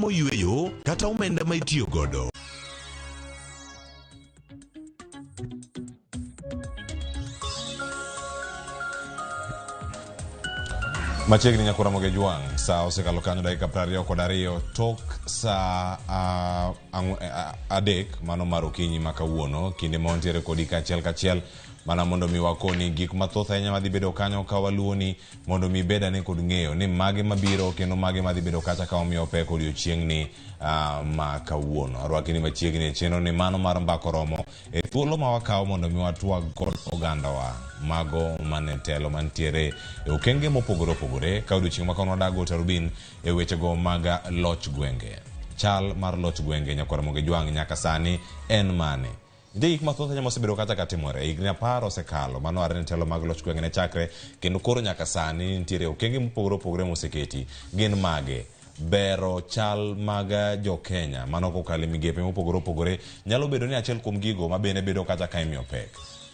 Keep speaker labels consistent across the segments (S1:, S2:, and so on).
S1: Chiemo yueyo kata omenda ma itiyo godo.
S2: Machiegni nyakora Moge Jwang', sa osekalo kanyo dakika 22 tok sa 3 mano mar okinyi ma kawuono, kinde ma wantiere kodi kaachiel kachiel mana mondo mi wakoni gik mathoth ahinya madhi bedo kanyo ka waluwoni mondo mi ibed ane kod ng'eyo ni mage mabiro kendo mage madhi bedo kacha ka wamiyo pek odiochieng'ni ma kawuono. Arwaki ni machiegni e chenro ni mano mar Mbaka Oromo e thuolo ma wakawo mondo mi watwag kod ogandawa mago mane telo mantiere e okenge mopogore opogore ka odiochieng' ma kawuono wadago tarubin e wechego mag loch gwenge. Chal mar loch gwenge nyakwar Ramogi Jwang' nyaka sani en mane? Nitie gik mathoth ahinya mosebedo kacha ka timore. Higni 10 osekalo mano are ni telo mag loch gwenge ne chakre kendo koro nyaka sani nitiere okenge mopogore opogore moseketi. Gin mage? Bero chal mag jo Kenya mano kokalo e migepe mopogore opogore nyalo bedo ni achiel kuom gigo ma bende bedo kacha ka imiyo pek.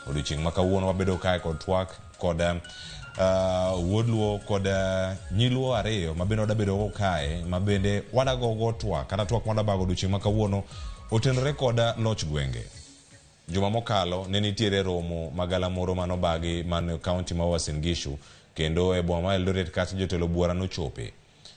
S2: Odiochieng' ma kawuono wabedo kae kod twak kod wuod Luo kod nyi Luo ariyo ma bende wadabedo go kae ma bende wadagogo twak kata twak ma wadabago odiochieng' ma kawuono otenore kod loch gwenge. Juma mokalo ne nitiere romo ma galamoro manobagi man kaunti ma Uasin Gishu kendo e boma ma Eldoret kacha jotelo buora nochope.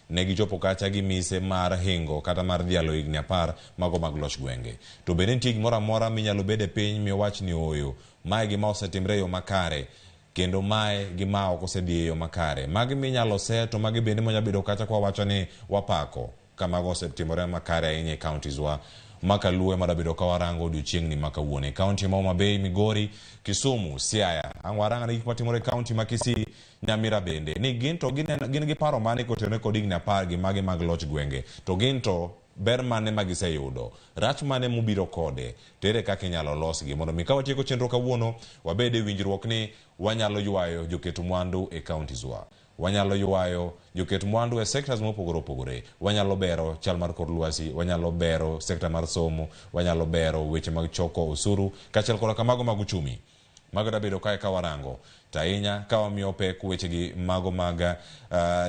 S2: Ne gichopo kacha gi mise mar hingo kata mar dhialo higni 10 mago mag loch gwenge. To bende nitie gimoro amora minyalo bed e piny miwach ni ooyo, mae gima osetimre e yo makare kendo mae gi ma ok osedhi e yo makare. Magi minyalo se to magi bende manyalo bedo kacha kwa wacho ni wapako ka mago osetimore makare ahinya e counties wa. Ma kaluo ema dabedo ka warango odiochieng'ni ma kawuono. E county ma Homa Bay, Migori, Kisumu, Siaya. Ang' warang ane gik matimore e county ma Kisii, Nyamira bende. Ni gin to gin gi paro mane kotenore kod higni 10 gi mage mag loch gwenge. To gin to ber mane ma giseyudo? Rach mane mobiro kode? To ere kaka inyalo losgi? Mondo mi ka watieko chenro kawuono, wabed e winjruok ni wanyalo ywayo joket mwandu e counties wa. Wanyalo ywayo joket mwandu e sectors mopogore opogore. Wanyalo bero chal mar kor lwasi, wanyalo bero sector mar somo, wanyalo bero weche mag choko osuru, kaachiel koda kamago mag uchumi. Mago dabedo kae ka warango. To ahinya ka wamiyo pek wechegi mago mag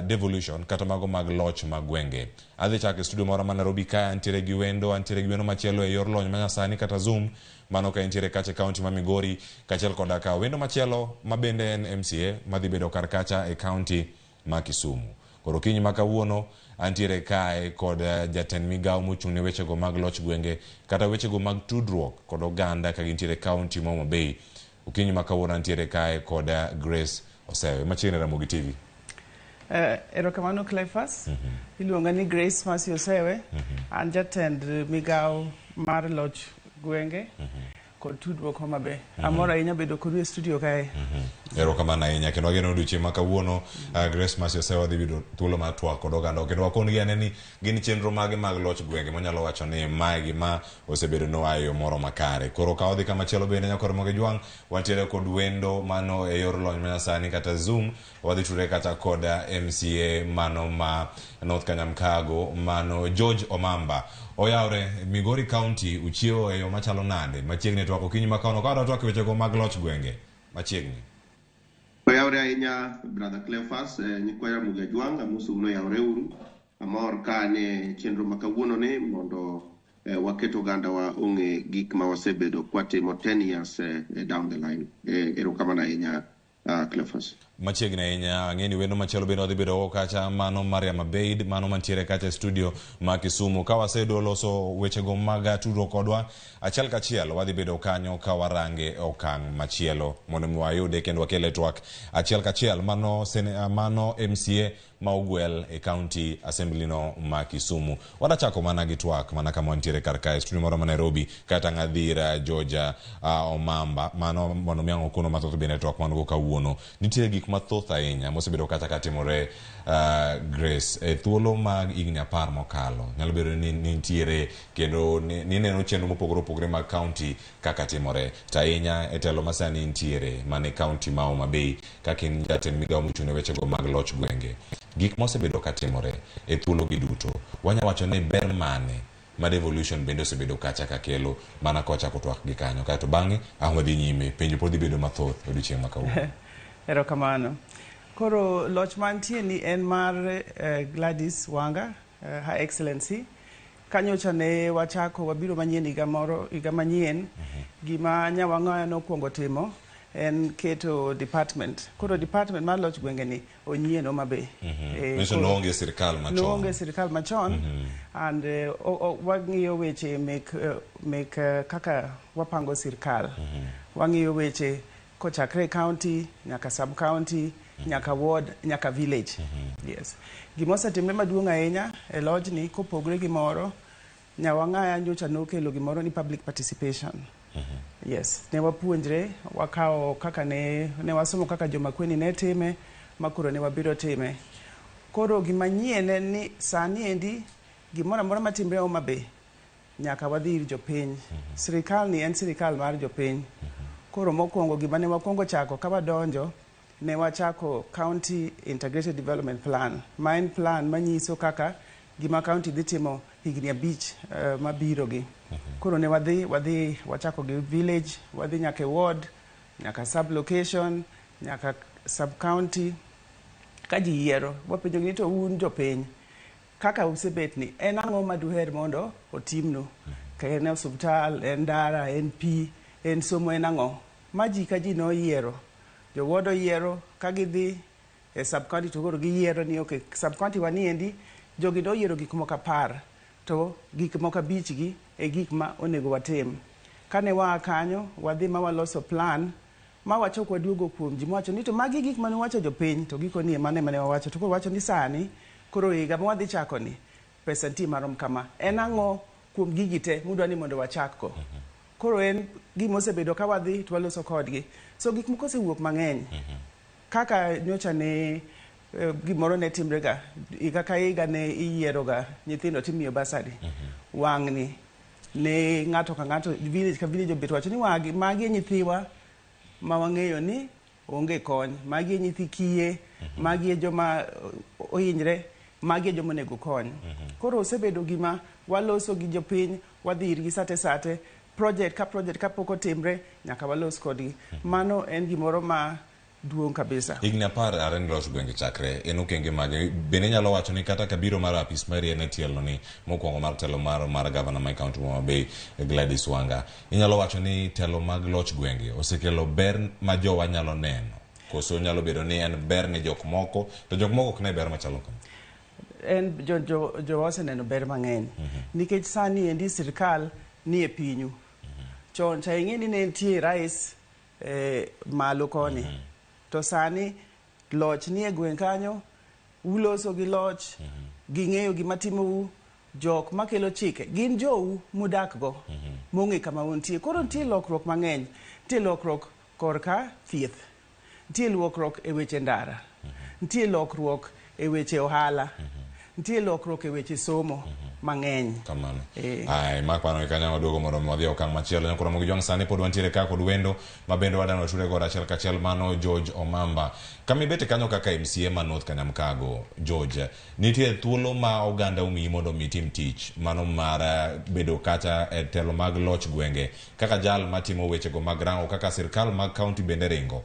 S2: devolution kata mago mag loch mag gwenge. Adhi chako e studio moro ma Nairobi kae, antiere gi wendo, antiere gi wendo machielo e yor lony manyasani kata Zoom, mano ka entiere kacha e county ma Migori, kaachiel koda ka wendo machielo ma bende en MCA madhi bedo kar kacha e county ma Kisumu. Koro okinyi ma kawuono antiere kae kod jatend migawo mochung' ne wechego mag loch gwenge kata wechego mag tudruok kod oganda ka gintiere e county ma Homa Bay. Okinyi ma kawuono antiere kae kod Grace Osewe. Machiegni Ramogi TV.
S3: Erokamano Cleophas. Iluonga ni Grace Mercy Osewe. An jatend migawo mar loch gwenge kod tudruok Homa Bay. Amor ahinya bedo kodu e studio kae.
S2: Erokamano ahinya kendo wageno odiochieng' ma kawuono Grace Mercy Osewe dhi yudo thuolo mar twak kod oganda kendo wakon gi ane ni gin chenro mage mag loch gwenge manyalo wacho ni mae gima osebedo noa e yo moro makare. Koro ka wadhi kama chielo bende nyakor Mogi Jwang' wantiere kod wendo mano e yor lony manyasani kata Zoom wadhi tudre kata kod MCA mano ma North Kanyamkago mano George Omamba. Oyawre Migori County uchiewo e yo machalo nade? Machiegni twak okinyi ma kawuono ka wadwa twak e wechego mag loch gwenge. Machiegni.
S4: Oyawre ahinya brother Cleophas, nyikwa Ramogi Ajwang', amosou noyawre uru. Amor ka an e chenro ma kawuono ni mondo waket ogandawa ong'e gik ma wasebedo kwatimo 10 years down the line. Erokamano ahinya Cleophas.
S2: Machiegni ahinya, ang'e ni wendo machielo bende wadhi bedo go kacha, mano Mariam Abeid, mano mantiere kacha e studio ma Kisumu. Ka wasedo loso wechego mag tudruok kodwa, achiel kachiel wadhi bedo kanyo ka warange okang' machielo mondo mi wayude kendo wakele twak achiel kachiel. Mano, mano MCA ma ogwel e county assembly no ma Kisumu. Wadachako mana gi twak mana kama wantiere kar kae studio moro ma Nairobi kata ng'adhira Georgia Omamba mano mondo mi ang' okono mathoth bende twak man go kawuono. Nitiere gik mathoth ahinya mosebedo kata ka timore Grace e thuolo mag higni 10 mokalo. Nyalo bedo ni nitiere kendo nineno chenro mopogore opogore mag county kaka timore. To ahinya e telo masani nitiere mana e county ma Homa Bay kaka in jatend migawo mochung' ne wechego mag loch gwenge. Gik mosebedo katimore e thuologi duto, wanya wacho ni ber mane ma devolution bende osebedo kacha ka kelo mana ka wachako twak gi kanyo kaeto bang'e ang' wadhi nyime penjo pod dhi bedo mathoth odiochieng' ma kawuono.
S3: Erokamano. Koro loch mantie ni en mar Gladys Wanga. Her Excellency. Kanyocha ne wachako wabiro manyien higa moro, higa manyien. Gima Nyawang'aya nokwongo timo en keto department. Koro department mar loch gwenge ni onyien Homa Bay.
S2: Nyiso noonge sirikal machon.
S3: Noonge sirikal machon. And wang'iyo weche mek kaka wapango sirikal. Wang'iyo weche kochakre county, nyaka sub county, nyaka ward, nyaka village. Yes. Gima osetimre maduong' ahinya e lojni kopogre gi moro, Nyawang'aya nyocha nokelo gimoro ni public participation. Yes, ne wapuonjre, wakawo kaka ne wasomo kaka jomakweni ne time, ma koro ne wabiro time. Koro gima nyien en ni sani endi gimoro amora matimre Homa Bay nyaka wadhi ir jopiny. Sirikal ni en sirikal mar jopiny. Koro mokwongo gima ne wakwongo chako ka wadonjo, ne wachako County Integrated Development Plan, ma en plan manyiso kaka gima county dhi timo higni 5 mabiro gi. Koro ne wadhi wachako gi village, wadhi nyaka e ward, nyaka sub location, nyaka sub county. Ka ji yiero, wapenjo gi ni to un jopiny, kaka usebet ni, en ang'o ma duher mondo otimnu? Ka en osiptal, en ndara, en pi, en somo, en ang'o? Ma ji ka ji noyiero. Jo ward oyiero, ka gidhi e sub county to koro giyiero ni okay, sub county wani endi, jogi noyiero gik moko 10, to gik moko 5 gi e gik ma onego watim. Kane waa kanyo, wadhi ma waloso plan, ma wachok waduogo kuom ji, mwacho ni to magi gik mane wacho jopiny, to giko ni mane mane wawacho, to koro wacho ni sani, koro higa ma wadhi chako ni, pesa nitie marom kama. En ang'o kuom gigi te mudwa ni mondo wachak go? Koro en gima osebedo ka wadhi to waloso kodgi. So gik moko osewuok mang'eny. Kaka nyocha ne gimoro ne timre ga, higa ka higa ne iyiero ga nyithindo timiyo bursary. Wang'ni ne ng'ato ka ng'ato, village ka village obet wacho ni magi e nyithiwa ma wang'eyo ni onge kony, magi e nyithi kiye, magi e joma ohinyre, magi e joma onego kony. Koro osebedo gima waloso gi jopiny, wadhi irgi sate sate, project ka project kapok otimre nyaka walos kodgi. Mano en gimoro ma duong' kabisa.
S2: Higni 10 are ni loch gwenge chakre, en okenge mage? Bende inyalo wacho ni kata ka biro mar apis mari en e tielo ni mokwongo mar telo mar gavana ma kaunti ma Homa Bay Gladys Wanga, inyalo wacho ni telo mag loch gwenge osekelo ber ma jowa nyalo neno, koso nyalo bedo ni en ber ne jok moko to jok moko ok ne ber machalo kama?
S3: En jowa oseneno ber mang'eny. Nikech sani endi sirikal ni e pinyu. Chon cha ing'e ni ne nitie rais malo koni. To sani loch ni e gweng' kanyo, uloso gi loch, ging'eyo gima timou, jok makelo chike gin jou mudak go, mong'e kama untie. Koro nitie lokruok mang'eny. Nitie lokruok korka thieth, nitie lokruok e weche ndara, nitie lokruok e weche ohala, nitie lokruok e weche somo mang'eny.
S2: Kamano. Ai, mak mano kanyo waduogo mondo wadhi e okang' machielo. Nyakoro Ramogi Jwang' sani pod wantiere ka kod wendo ma bende wadano wature godo achiel kachiel, mano George Omamba. Kama ibete kanyo kaka MCA ma North Kanyamkago, George, nitie thuolo ma oganda omiyi mondo mi itim tich mano mar bedo kata e telo mag loch gwenge kaka jal matimo wechego mag rango kaka sirkal mag kaunti bende ringo.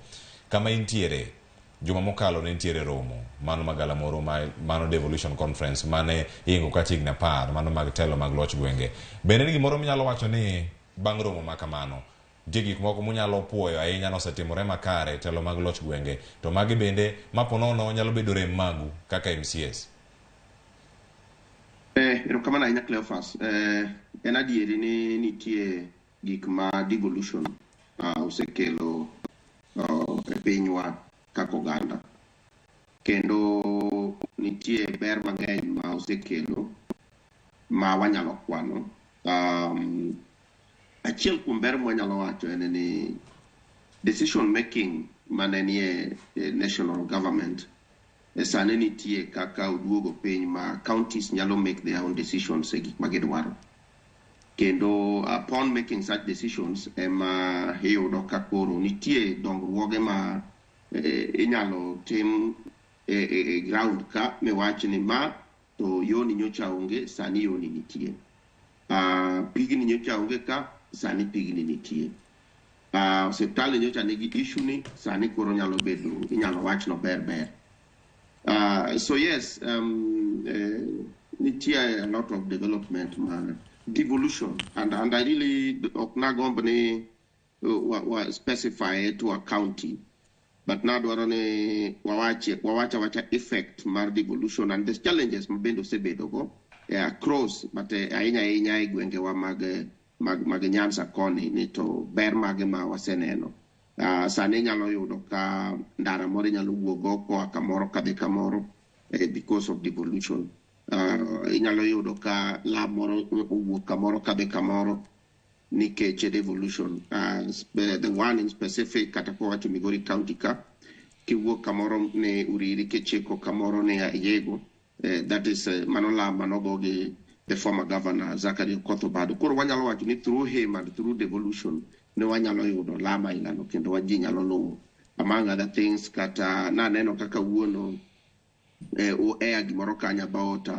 S2: Kama intiere, juma mokalo ne nitiere romo mano magalamoro mano devolution conference mane ingo kata higni 10 mano mag telo mag loch gwenge. Bende ni gimoro minyalo wacho ni bang' romo ma kamano nitie gik moko munyalo puoyo ahinya nosetimore makare telo mag loch gwenge, to magi bende maponono nyalo bedo rem magu kaka MCAs?
S4: Erokamano ahinya Cleophas. En adieri ni nitie gik ma devolution osekelo e pinywa kaka oganda. Kendo nitie ber mang'eny ma osekelo ma wanyalo kwano. Achiel kuom ber mwanyalo wacho en ni decision making mane nie national government e sani nitie kaka oduogo piny ma counties nyalo make their own decisions e gik ma gidwaro. Kendo upon making such decisions ema iyudo ka koro nitie dongruoge ma inyalo tim e ground ka miwach ni ma to yoni nyocha onge, sani yoni nitie. Pigni nyocha onge ka, sani pigni nitie. Osiptal nyocha nigi issue ni, sani koro nyalo bedo, inyalo wach no ber ber. So yes, Nitie a lot of development ma devolution, and I really ok nagomb ni wa specify to a county, but nadwaro ni wawacha wacha effect mar devolution and the challenges ma bende osebedogo across, but ahinya ahinya e gwengewa mag Nyanza koni, ni to ber mage ma waseneno. Sani inyalo yudo ka ndara moro inyalo wuogo koa kamoro kadhi kamoro because of devolution. Inyalo yudo ka lab moro owuok kamoro kadhi kamoro nikech devolution. The one in specific, kata kowacho Migori County ka, kiwuok kamoro ne Uriri kichiko kamoro ne Ayego, that is mano lam manogo gi the former governor Zachary Okoth Obado. Koro wanyalo wacho ni through him and through devolution ne wanyalo yudo lam ainano kendo ji nyalo luwo, among other things. Kata naneno kaka wuono air gimoro kanyo about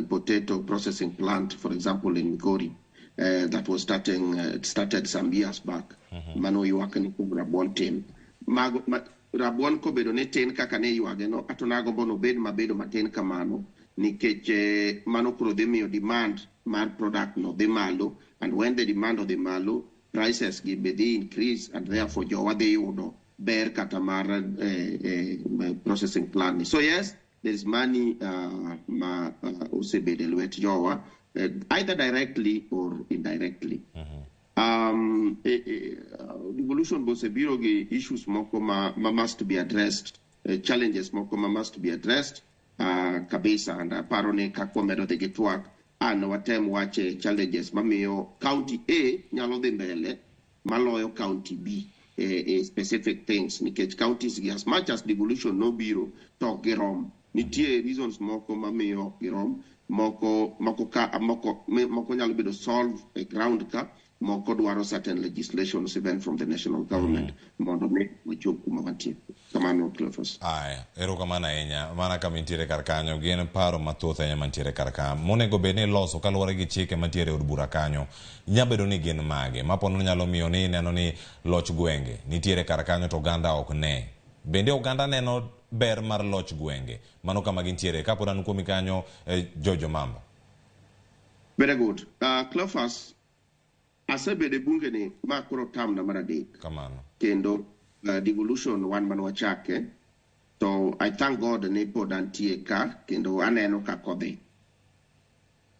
S4: potato processing plant, for example, in Migori, that was started some years back. Mano ywak ni kuom rabuon tin. Mago, rabuon kobedo ni tin kaka ne ywage no, ato nagombo nobed mabedo matin kamano, nikech mano koro dhi miyo demand mar product no dhi malo, and when the demand odhi malo, prices gi be dhi increase, and therefore jowa dhi yudo ber kata mar processing plant ni. So yes, there is money ma osebedo e lwet jowa, either directly or indirectly. Devolution bosebiro gi issues moko ma must be addressed, challenges moko ma must be addressed kabisa, and aparo ni kaka wamedo dhi gi twak, an watem wache challenges mamiyo county A nyalo dhi mbele maloyo county B specific things, nikech counties gi, as much as devolution nobiro, to ok girom. Nitie reasons moko mamiyo ok girom, moko ka moko nyalo bedo solve e ground ka, moko dwaro certain legislations even from the national government mondo mi wachop kuma wantie. Kamano, Cleophas.
S2: Aya, erokamano ahinya. Mana kama intiere kar kanyo, gin paro mathoth ahinya mantiere kar ka. Monego bed ni iloso kaluwore gi chike mantiere e od bura kanyo. Nya bedo ni gin mage? Mapono nyalo miyo ni ineno ni loch gwenge nitiere kar kanyo to oganda ok ne. Bende oganda neno ber mar loch gwenge? Mano kama gintiere. Kapod an kuomi kanyo, George Omambo.
S4: Very good. Cleophas, asebedo e bunge ni ma koro term na mar 3.
S2: Kamano.
S4: Kendo devolution wan man wachake, to I thank God ni pod antie ka kendo aneno kaka odhi.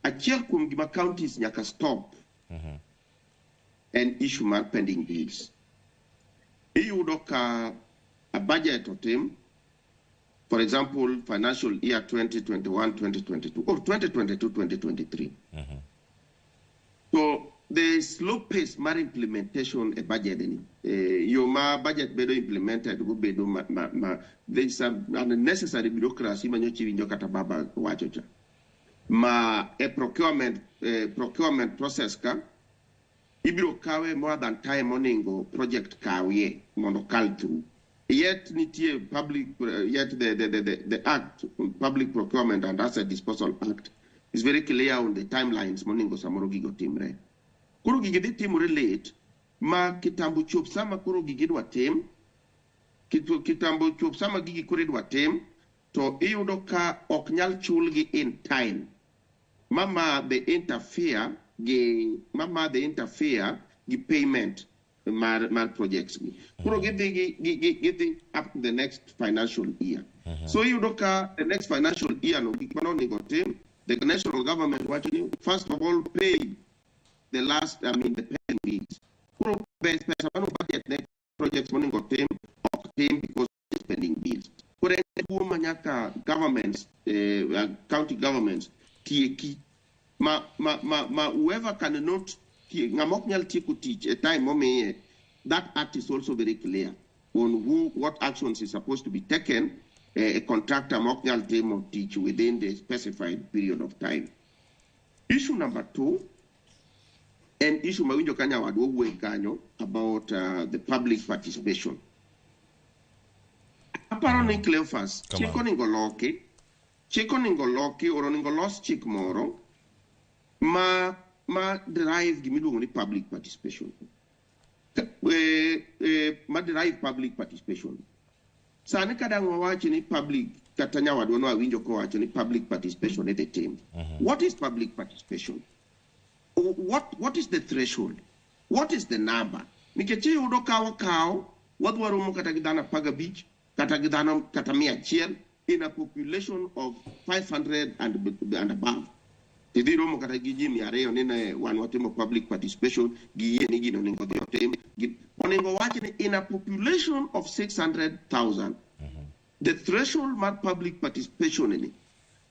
S4: Achiel kuom gima counties nyaka stop en issue mar pending bills. Iyudo ka a budget otim, for example, financial year 2021-2022 or 2022-2023. So the slow pace mar implementation e budget ni, yo ma budget bedo implemented go bedo ma there is an unnecessary bureaucracy ma nyocha iwinjo kata baba wacho cha. Ma e procurement process ka ibiro kawe more than time monego project kawie mondo kal through. Yet nitie public, yet the act, Public Procurement and Asset Disposal Act, is very clear on the timelines monego samoro gigo timre. Koro gigi dhi timore late, ma kitambo chop sama koro gigi dwa tim, kitambo chop sama gigi koro idwa tim, to iyudo ka ok nyal chulgi in time. Mama they interfere gi payment mar projects gi. Koro gidhi up to the next financial year. So iyudo ka the next financial year no gik mane onego tim, the national government wacho ni first of all pay the last, I mean, the pending bills. Koro pesa mano budget ne projects monego tim ok tim because it's pending bills. Koro en tuo ma nyaka governments, county governments tieki ma whoever cannot ng'ama ok nyal tieko tich e time momiye, that act is also very clear on who, what actions is supposed to be taken, a contractor ma ok nyal timo tich within the specified period of time. Issue number 2, en issue mawinjo ka nyawadwa owuoye kanyo about the public participation. Aparo ni Cleophas,
S2: Come
S4: chik
S2: on.
S4: onego loki, or onego los chik moro ma drive gimiluongo ni public participation. Ma drive public participation. Sani ka dang' wawach ni public Kata nyawadwa no awinjo kowacho ni public participation idhi tim. What is public participation? What is the threshold? What is the number? Nikech iyudo ka wakawo wadwa romo kata gi dhano 15 kata gi dhano kata 100 in a population of 500 and above. Tidhi romo kata gi ji 200 ni ne wan watimo public participation, giyie ni gino onego dhi otim. Onego wach ni in a population of 600,000, the threshold mar public participation ni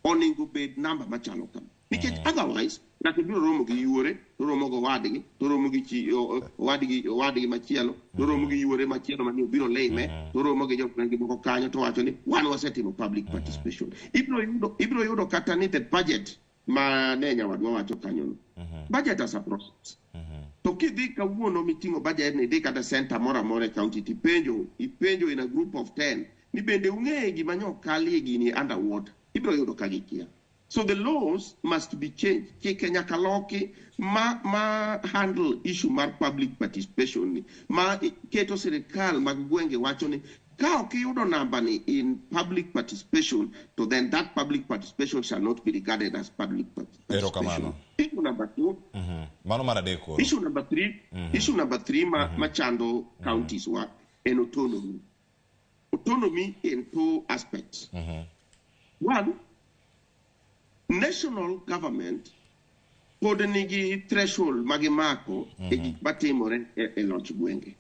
S4: onego bed namba machalo kama. Nikech otherwise ng'ato biro romo gi yuore, to romo gi owadgi, to romo gi chi owadgi, owadgi machielo, to romo gi yuore machielo mane obiro lime, to romo gi jogwenge moko kanyo, to wacho ni wan wasetimo public participation. Ibiro yudo kata ni the budget ma ne nyawadwa wacho kanyo no. Budget as a process. To kidhi kawuono miting'o budget ni, idhi kata center moro amora e county, tipenjo, ipenjo in a group of 10 ni bende ung'eyo gima nyo kalie gini underwater, ibiro yudo ka gikia. So the laws must be changed. Chike nyaka loki ma handle issue mar public participation ni ma keto sirikal mag gwenge wacho ni ka ok iyudo namba ni in public participation, to then that public participation shall not be regarded as public participation.
S2: Erokamano.
S4: Issue number two.
S2: Mano mar adek koro.
S4: Issue number three, issue number three ma, machando counties wa en autonomy. Autonomy in two aspects. One, national government pod nigi threshold magimako e gik matimore e loch gwenge.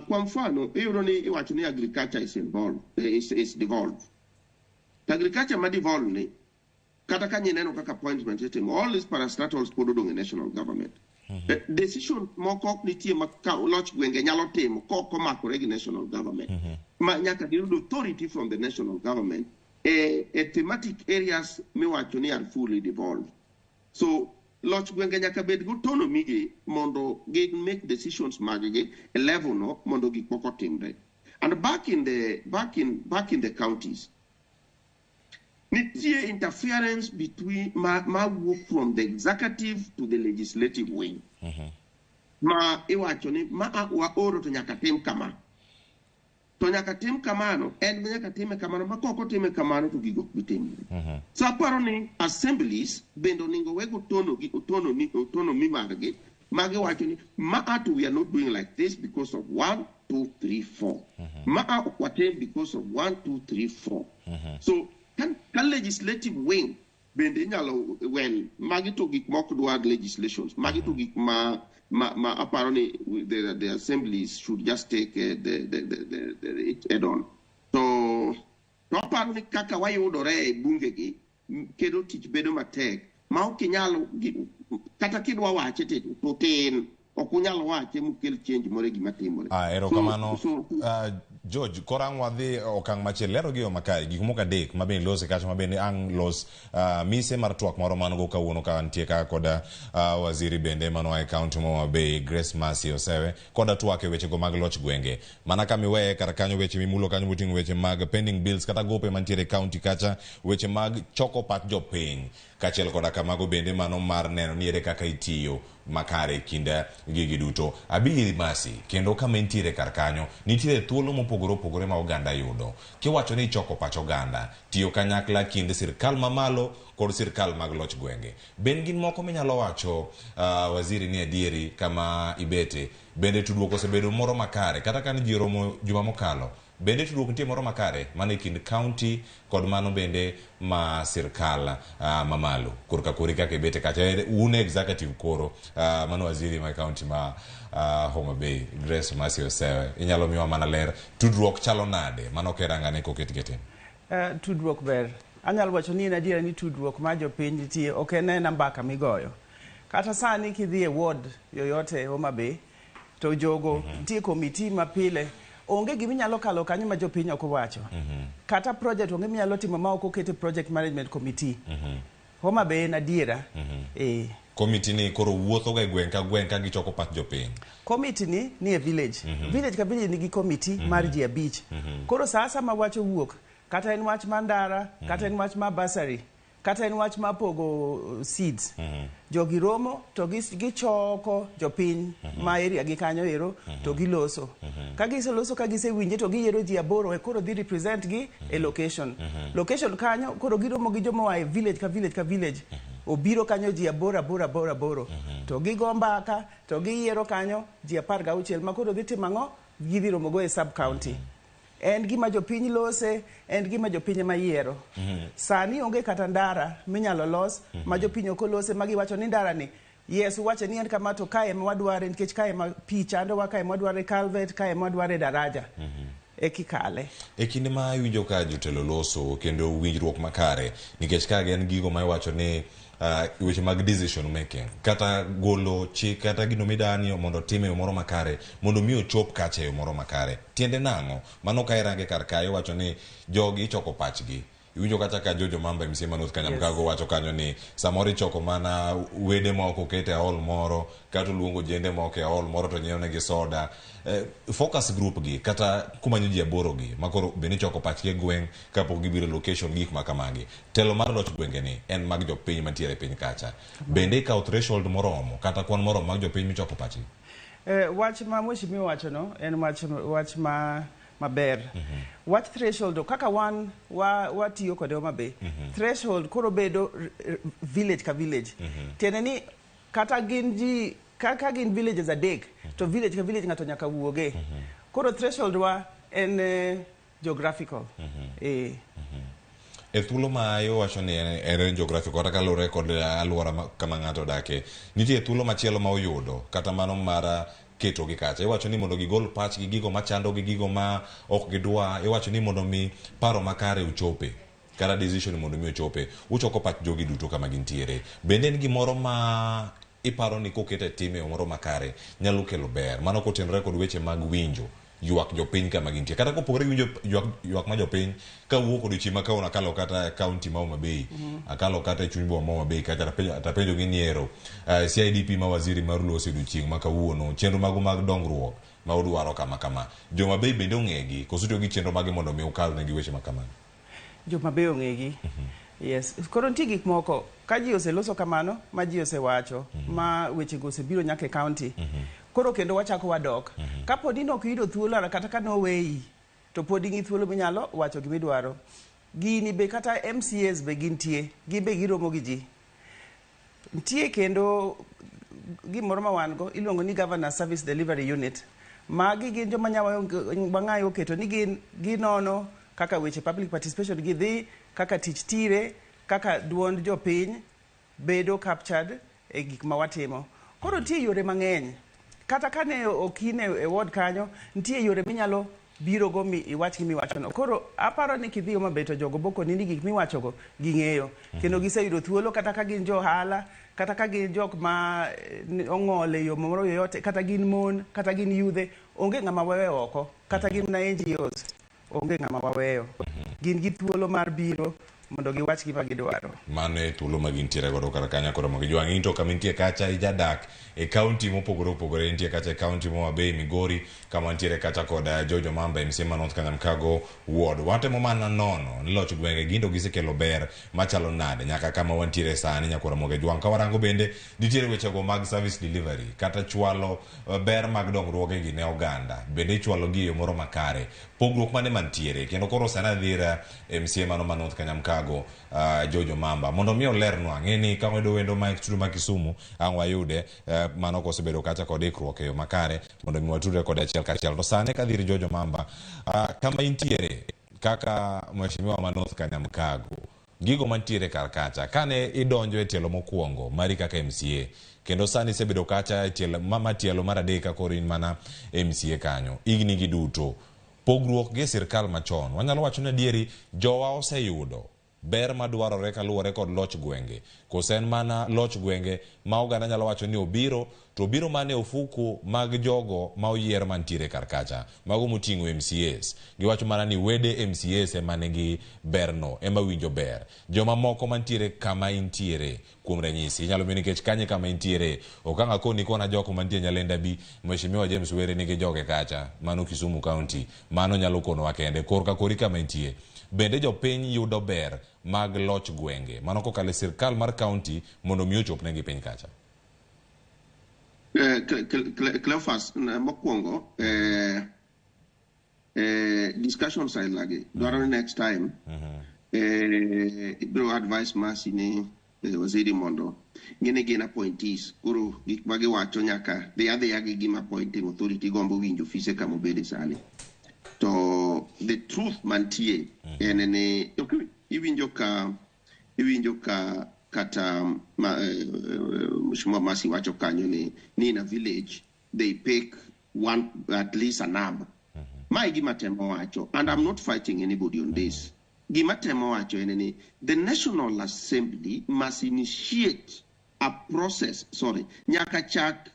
S4: Kwa mfano, iyudo ni iwacho ni agriculture is involved, is devolved. To agriculture ma devolved ni, kata ka nyineno kaka appointment itimo, all these parastatals pod odong' e national government. Decision moko ok nitie ma ka loch gwenge nyalo timo kok omakore gi national government. Ma nyaka giyud authority from the national government e thematic areas miwacho ni are fully devolved. So loch gwenge nyaka bed gi autonomy gi mondo gi make decisions mag gi e level no mondo gik moko otimre. And back in the counties, nitie interference between ma wuok from the executive to the legislative wing. Ma iwacho ni ma a waoro to nyaka tim kama. To nyaka tim kamano, en nyaka time kamano, ma kok otime kamano to gigo ok bi timore. So aparo ni assemblies bende onego weg autonomy margi ma giwacho ni ma a to we are not doing like this because of one, two, three, four. Ma a ok watim because of one, two, three, four. So ka legislative wing bende inyalo, well, magi to gik mok dwar legislations, magi to gik ma aparo ni the assemblies should just take the it head on. To aparo ni kaka wayudore e bunge gi kelo tich bedo matek ma ok inyal kata kidwa wache to tin ok unyal wache mukel change moro e gima timore.
S2: Ah, erokamano.
S4: So,
S2: George, koro ang' wadhi okang' machielo, lero gi yo makae gik moko adek ma bende iloso kacha ma bende ang' los mise mar twak moro man go kawuono ka nitie ka koda waziri bende manoa e kaunti ma Homa Bay, Grace Mercy Osewe, koda twak e wechego mag loch gwenge. Mana kama iweye kar kanyo, weche mimulo kanyo moting'o weche mag pending bills kata gope mantiere e kaunti kacha, weche mag choko pach jopiny kaachiel koda kamago bende mano mar neno ni ere kaka itiyo makare e kind gigi duto. Abiri Masi, kendo kama intiere kar kanyo, nitiere thuolo mopogore opogore ma oganda yudo. Kiwacho ni ichoko pach oganda, tiyo kanyakla kind sirkal mamalo kod sirkal mag loch gwenge. Ben gin moko minyalo wacho, waziri, ni adieri kama ibete, bende tudruok osebedo moro makare kata ka ne ji oromo juma mokalo, bende tudruok nitie moro makare mana e kind county kod mano bende ma sirkal mamalo korka kori kaka ibete kacha? Un executive koro, mano waziri ma county ma Homa Bay, Grace Mercy Osewe, inyalo miwa mana ler tudruok chalo nade mano kerangane koket gi tim?
S3: Tudruok ber. Anyalo wacho ni en adiera ni tudruok mar jopiny nitie, ok en ena mbaka migoyo. Kata sani kidhi e ward yoyote e Homa Bay, to jogo nitie komiti mapile. Onge giminyalo kalo kanyo ma jopiny ok owacho. Kata project onge minyalo timo ma ok okete project management committee. Homa Bay en adiera.
S2: Komiti ni koro wuotho ga e gweng' ka gweng' ka gichoko pach jopiny?
S3: Komiti ni e village. Village ka village nigi komiti mar ji 5. Koro sa asaya ma wach owuok, kata en wach mar ndara, kata en wach mar bursary, Kata en wach mar pogo seeds. Jogi romo to gichoko jopiny ma area gi kanyo ero to giloso. Ka giseloso, ka gisewinje, to giyiero ji 8 e koro dhi represent gi e location. Location kanyo koro giromo gi joma oa e village ka village ka village. Obiro kanyo ji 8 8 8 8 to gigo mbaka to giyiero kanyo ji 16 ma koro dhi timo ang'o? Gidhi romo go e sub county. En gima jopiny lose, en gima jopiny ema yiero. Sani onge kata ndara minyalo los ma jopiny ok olose ma giwacho ni ndara ni, yes, uwacho ni en kama, to kae ema wadware nikech kae ema pi chandowa, kae ema wadware culvert, kae ema wadware daraja e kikale.
S2: E kinde ma iwinjo ka jotelo loso kendo winjruok makare, nikech ka gen gigo ma iwacho ni weche mag decision making kata golo chik kata gino midani mondo otim e yo moro makare mondo mi ochop kacha e yo moro makare, tiende nang'o? Mano ka irange kar kae, iwacho ni jogi ichoko pachgi. Iwinjo kata ka Jojo Mamba, MCA ma North Kanyamkago, wacho kanyo ni samoro ichoko mana wede moko oket e hall moro, kata oluongo jende moko e hall moro to nyiewo negi soda. Focus group gi kata kumanyo ji 8 gi makoro bende ichoko pachgi e gweng' kapok gibiro e location, gik ma kamagi. Telo mar loch gwenge ni en mag jopiny mantiere e piny kacha. Bende ikawo threshold moromo kata kwan moromo mag jopiny michoko pachgi?
S3: Wach ma mheshimiwa wachono en wach ma maber. Wach threshold, kaka wan watiyo kode Homa Bay, threshold koro bedo village ka village. Tiende ni kata gin ji kaka gin villages 3, to village ka village ng'ato nyaka wuoge. Koro threshold wa en geographical.
S2: E thuolo ma iwacho ni en geographical kata kaluwore kod alwora kama ng'ato odake, nitie thuolo machielo ma oyudo kata mano mar ketogi kacha. Iwacho ni mondo gigol pachgi, gigo machandogi, gigo ma ok gidwa. Iwacho ni mondo mi paro makare ochope kata decision mondo mi ochope, uchoko pach jogi duto kama gintiere. Bende en gimoro ma iparo ni koket e tim e yo moro makare nyalo kelo ber mano kotenore kod weche mag winjo ywak jopiny kama gintie, kata kopogore gi winjo ywak ma jopiny kawuok odiochieng' ma kawuono? Akalo kata kaunti ma Homa Bay, akalo kata e chuny boma ma Homa Bay kacha, tapenjo gi ni ero CIDP ma waziri mar loso odiochieng' ma kawuono, chenro magu mag dongruok ma udwaro kama kama, jo Homa Bay bende ong'egi koso tiyo gi chenro mage mondo mi ukal negi weche ma kamano?
S3: Joma be ong'egi. Yes. Koro nitie gik moko ka ji oseloso kamano ma ji osewacho ma wechego osebiro nyaka e county. Koro kendo wachako wadok. Kapo ni nok iyudo thuolo kata ka noweyi, to pod in gi thuolo minyalo wacho gimidwaro. Gini be kata MCAs be gintie, gin be giromo gi ji. Nitie kendo gimoro ma wan go iluongo ni Governor Service Delivery Unit. Magi gin joma Wang'ayo oketo ni gin ginono kaka weche public participation gidhi, kaka tich tire, kaka duond jopiny bedo captured e gik ma watimo. Koro nitie yore mang'eny. Kata kane ok in e ward kanyo, nitie yore minyalo biro go mi iwach gimiwachono. Koro aparo ni kidhi Homa Bay to jogo bokoni ni gik miwachogo ging'eyo. Kendo giseyudo thuolo, kata ka gin jo ohala, kata ka gin jok ma ong'ol e yo moro yoyote, kata gin mon, kata gin yudhe, onge ng'ama weyo oko. Kata gin mana NGOs, onge ng'ama waweyo. Gin gi thuolo mar biro mondo giwach gima gidwaro.
S2: Mano e thuolo ma gintiere godo kar kanyo. Koro mondo gijwang' in to kama intie kacha, ijadak e kaunti mopogore opogore. Intie kacha e kaunti ma Homa Bay, Migori, kama ntiere kacha kod Jojo Mamba, MCA ma North Kanyamkago Ward. Watemo mana nono ni loch gwenge gin to gisekelo ber machalo nade nyaka kama wantiere sani, nyakwar Ramogi Jwang'. Ka warango bende nitiere wechego mag service delivery kata chwalo ber mag dongruoge gi ne oganda, bende ichwalo gi e yo moro makare? Pogruok mane mantiere? Kendo koro sani adhira MCA mano ma North Kanyamkago, Jojo Mamba, mondo mi olernwa. Ng'e ni ka wayudo wendo ma studio ma Kisumu ang' wayude mano kosebedo kacha kod ikruok e yo makare mondo mi watudre kode achiel kachiel. To sani kadhir Jojo Mamba, kama intiere kaka mheshimiwa ma North Kanyamkago, gigo mantiere kar kacha kane idonjo e tielo mokwongo mari kaka MCA, kendo sani isebedo kacha e tielo ma tielo mar adek ka koro in mana MCA kanyo, higni gi duto, pogruok gi sirkal machon, wanyalo wacho ni adieri jowa oseyudo ber madwarore kaluwore kod loch gwenge, koso en mana loch gwenge ma oganda nyalo wacho ni obiro to obiro mana e ofuku mag jogo ma oyier mantiere kar kacha, mago moting'o MCAs? Giwacho mana ni wede MCAs ema nigi berno, ema winjo ber. Joma moko mantiere kama intiere, kuom ranyisi, inyalo miyo nikech kanye kama intiere ok ang' akoni kona jok mantie Nyalenda bi Mheshimiwa James Were nigi joge kacha, mano Kisumu County, mano nyalo konowa kende korka kori kama intie. Bende jopiny yudo ber mag loch gwenge mano kokalo e sirkal mar county mondo mi ochopnegi piny kacha.
S4: Cleophas, mokwongo discussions ailagi dwaro ni next time ibiro advice Mercy ni waziri mondo ng'ene gin appointees, koro gik ma giwacho nyaka dhi adhiya gi gima appointing authority gombo winjo ofise kama obede sani. To the truth mantie en ni ok iwinjo ka kata ma, Mheshimiwa Mercy wacho kanyo ni in a village they pick one, at least a number. Mae gima temo wacho, and I'm not fighting anybody on this. Gima temo wacho en ni the National Assembly must initiate a process, sorry, nyaka chak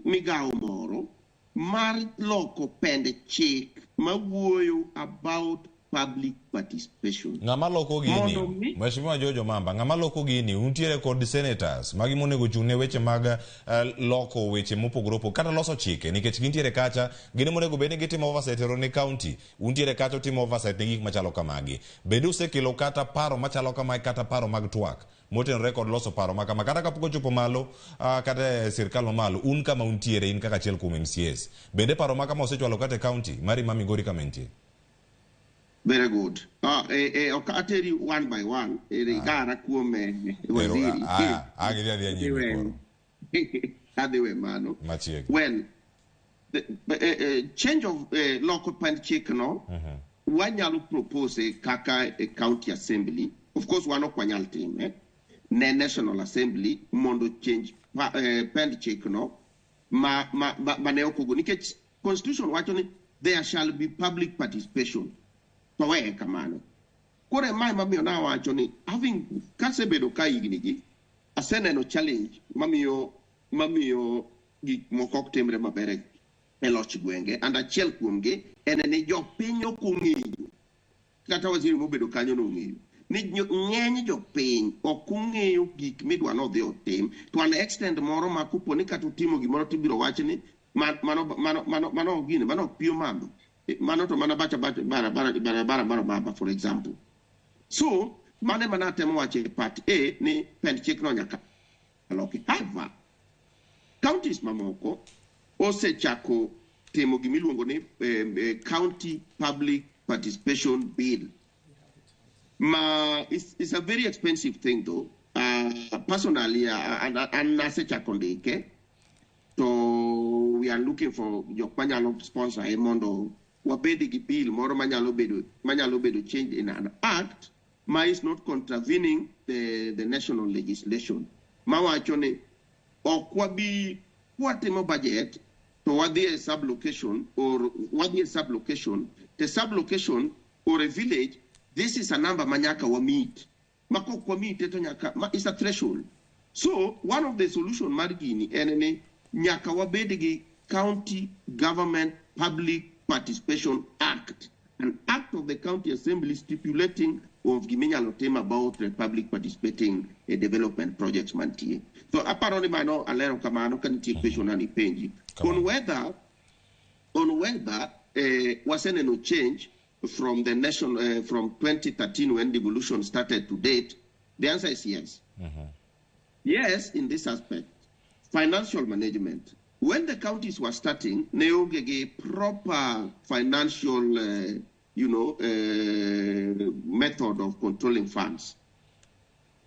S4: migawo moro mar loko pend chik mawuoyo about public participation.
S2: Ng'ama loko gini?
S4: Mondo mi-
S2: Mheshimiwa Jojo Mamba, ng'ama loko gini? Untiere kod senators magi monego chung' ne weche mag loko weche mopogore opogore kata loso chike, nikech gintiere kacha, gin monego bed ni gitimo oversight ero ne county. Untiere kacha utimo oversight ne gik machalo kamagi. Bende usekelo kata paro machalo kamae, kata paro mag twak motenore kod loso paro ma kama, kata kapok ochopo malo kata e sirkal mamalo? Un kama untiere, in kaka achiel kuom MCAs, bende paro ma kama osechwalo kata e county mari ma Migori kama entie?
S4: Very good. Ok ateri one by one. Igara kuom waziri.
S2: Ah, gidhi adhiya nyime koro.
S4: Adhi we mano.
S2: Machiegni.
S4: Well, the change of loko pend chik no, wanyalo propose kaka e county assembly. Of course, wan ok wanyal time ne National Assembly mondo change pend chik no ma ne ok ogo, nikech constitution wacho ni there shall be public participation, to weye kamano. Koro mae mamiyo nawacho ni having kasebedo ka higni gi aseneno challenge mamiyo gik moko ok timre maber e loch gwenge, and achiel kuomgi en ni jopiny ok ong'eyo, kata waziri mobedo kanyo nong'eyo ni ng'eny jopiny ok ong'eyo gik midwa nodhi otim to an extent moro ma kopo ni kata otimo gimoro tibiro wach ni mano ok gini, mano ok pi omadho. Mano to mana bacha bacha bara bara bara bara baba, for example. So mano ema natemo wacho e part A ni pend chikno nyaka loki. However, counties mamoko osechako timo gimiluongo ni county public participation bill, ma is a very expensive thing though. Personally, an nasechako ndike, to we are looking for jok manyalo sponsor e mondo wabed gi bill moro manyalo bedo changed in an act ma is not contravening the national legislation, mawacho ni ok wabi kwatimo budget to wadhi e sub location or wadhi e sub location, the sub location or a village, this is a number ma nyaka wa meet, ma kok wa meet to nyaka ma is a threshold. So one of the solution mar gini en ni nyaka wabed gi County Government Public Participation Act, an act of the county assembly stipulating of giminyalo tim about the public participating e development projects mantie. So aparo ni mano alero kamano. Ka nitie question ani penji on whether waseneno change from the nation from 2013 when devolution started to date, the answer is yes. Yes, in this aspect, financial management. When the counties were starting, ne onge gi proper financial method of controlling funds.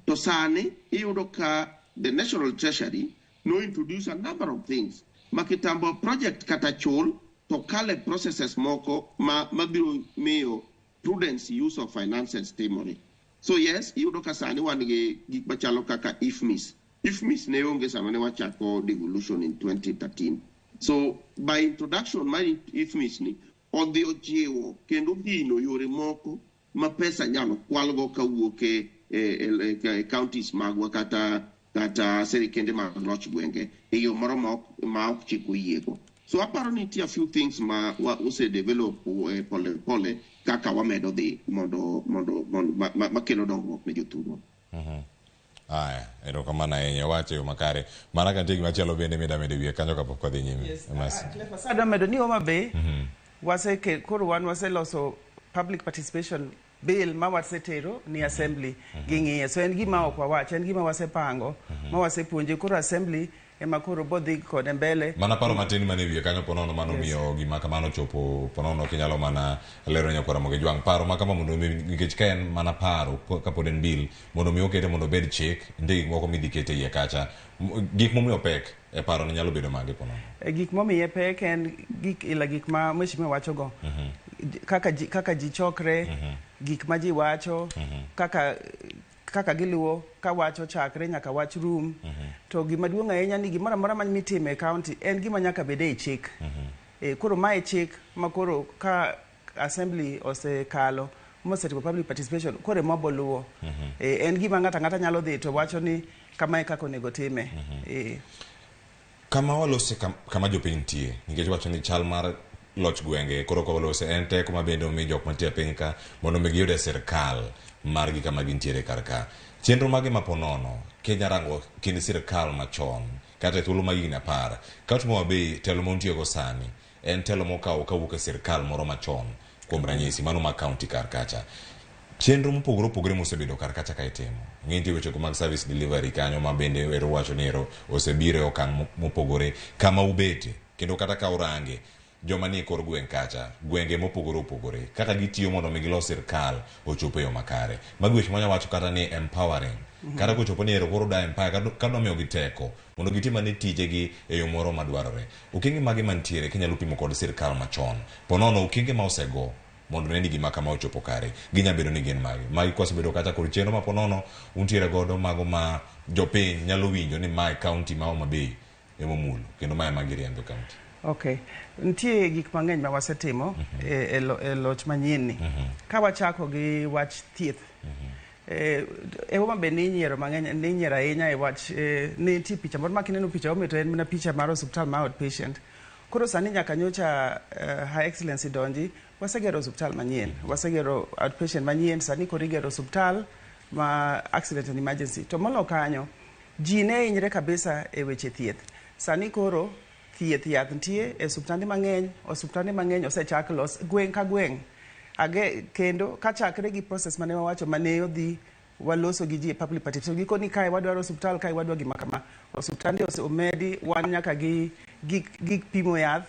S4: To sani iyudo ka the National Treasury no introduce a number of things ma kitambo project kata chul to kale processes moko ma mabiro miyo prudence use of finances timore. So yes, iyudo ka sani wan gi gik machalo kaka IFMIS. IFMIS ne onge sama ne wachako devolution in 2013. So by introduction mar IFMIS ni odhi ojiwo kendo gino yore moko ma pesa nyalo kwalgo kawuok e counties magwa kata sirikende mag loch gwenge e yo moro ma ok chik oyiego. So aparo ni nitie a few things ma wa ose develop pole pole kaka wamedo dhi mondo makelo dongruok ne jothurwa.
S2: Aya, erokamano ahinya, wacho e yo makare. Mana ka nitie gimachielo bende mida medo e wiye kanyo kapok wadhi nyime.
S3: Yes.
S2: Mercy.
S3: Cleophas, adwa medo ni Homa Bay koro wan waseloso public participation. bill ma wasetero ni assembly ging'iye. So en gima ok wawach, en gima wasepango ma wasepuonje. Koro assembly ema koro bodhi kode mbele.
S2: Mana paro matin mane wiye kanyo ponono mano miyo gima kamano chopo ponono kinyalo mana lero nyakwar Ramogi Jwang' paro ma kama mondo mi nikech ka en mana paro kapod en bill mondo mi okete mondo obed chik nitie gik moko midhi kete iye kacha gik momiyo pek e paro ni nyalo bedo mage ponono.
S3: Gik momiye pek en gik ila gik ma mheshimiwa wachogo kaka ji chokre, gik ma ji wacho, kaka giluwo ka wach ochakre nyaka wach rum. To gima duong' ahinya ni gimoro amora ma mitimo e county en gima nyaka bed ei chik. Koro mae chik ma koro ka assembly osekalo mosetimo public participation koro ema waboluwo. En gima ng'ato ang'ata nyalo dhi to wacho ni kamae kaka onego time.
S2: Kama walose kama jopiny nitie nikech wacho ni chal mar loch gwenge koro ka walose en teko ma bende omi jok mantie e piny ka mondo mi giyud e sirkal margi kama gintiere kar ka. Chenro mage ma ponono kinya rango kind sirkal machon kata e thuolo mag higni 10 kaunti ma Homa Bay telo ma untiego sani en telo mokawo kawuok e sirkal moro machon kuom ranyisi mano ma kaunti kar kacha. Chenro mopogore opogore mosebedo kar kacha ka itimo. Ng'e nitie wechego mag service delivery kanyo ma bende ero wacho ni ero osebiro e okang' mopogore kama ubete kendo kata ka urange joma nie kor gweng' kacha gwenge mopogore opogore kaka gitiyo mondo mi gilos sirkal ochop e yo makare. Magi weche mwanya wacho kata ni empowering. Kata kochopo ni ero koro da empower kata miyogi teko mondo gitim ane tijegi e yo moro madwarore. Okenge mage mantiere kinyalo pimo kod sirkal machon? Ponono okenge ma osego mondo ne ni gima kama ochopo kare ginya bedo ni gin mage. Magi kwasebedo kata kod chenro ma ponono untiere godo mago ma jopiny nyalo winjo ni mae kaunti ma Homa Bay emomulo kendo mae ema giriembo e kaunti.
S3: Okay. Nitie gik mang'eny ma wasetimo e loch manyien ni. Ka wachako gi wach thieth. E Homa Bay ninyiero mang'eny, ninyiero ahinya e wach ne nitie picha moro ma kineno picha Homa to en mana picha mar osiptal ma outpatient. Koro sani nyaka nyocha Her Excellency donji, wasegero osiptal manyien, wasegero outpatient manyien, sani koro igero osiptal ma accident and emergency. To molo kanyo, ji ne hinyre kabisa e weche thieth. Sani koro thieth yath nitie e osiptande mang'eny, osiptande mang'eny osechak los gweng' ka gweng'. Kendo kachakre gi process mane wawacho mane odhi waloso gi ji e public participation. Gikoni kae wadwaro osiptal, kae wadwaro gima kama. Osiptande omedi, wan nyaka gi gik pimo yath.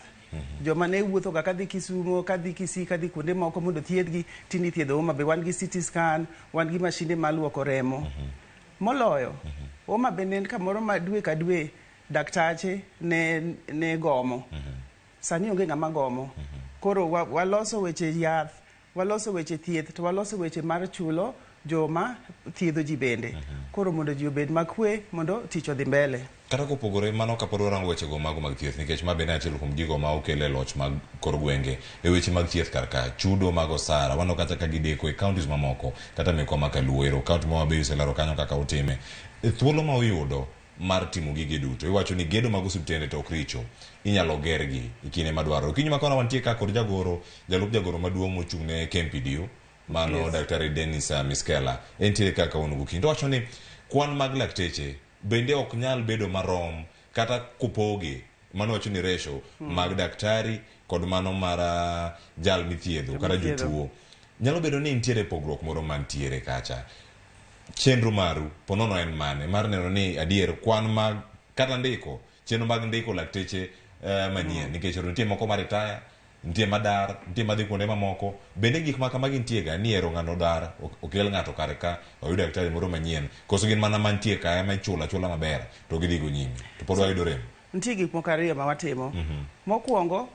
S3: Joma ne wuotho ga kadhi Kisumo, kadhi Kisii, kadhi kuonde moko mondo thiedhgi, tinde ithiedho Homa Bay. Wan gi CT scan, wan gi mashinde maluoko remo. Moloyo, Homa Bay ne en kamoro ma dwe ka dwe daktache ne gomo. Sani onge ng'ama gomo. Koro waloso weche yath, waloso weche thieth, to waloso weche mar chulo joma thiedho ji bende. Koro mondo ji obed makwe, mondo tich odhi mbele.
S2: Kata kopogore mano kapod warango wechego mago mag thieth nikech ma bende achiel kuom gigo ma okelo e loch mag kor gwenge e weche mag thieth kar ka chudo mag osara waneno kata ka gideko e counties mamoko kata mekwa ma kaluo ero county ma Homa Bay oselero kanyo kaka utime. E thuolo ma uyudo mar timo gige duto iwacho ni gedo mag osiptende to ok richo inyalo gergi e kinde madwarore. Okinyi ma kawuono wantie ka kod jagoro jalup jagoro maduong' mochung' ne KMPDU mano Daktari Dennis Miskela entiere ka kawuono gokinyi to wacho ni kwan mag lakteche bende ok nyal bedo marom kata kopoge mano wacho ni ratio mag daktari kod mano mar jal mithiedho kata jotuo nyalo bedo ni nitiere pogruok moro mantiere kacha. Chenro maru ponono en mane mar neno ni adier kwan mag kata ndiko chenro mag ndiko lakteche manyien nikech nitie moko ma retire nitie madar nitie madhi kuonde mamoko bende gik ma kamagi nitie ga ni ero ng'ano dar okel ng'ato kar ka oyud daktari moro manyien koso gin mana mantie ka ema ichulo achula maber to gidhi go nyime to pod wayudo rem.
S3: Nitie gik moko ariyo ma watimo. Mokwongo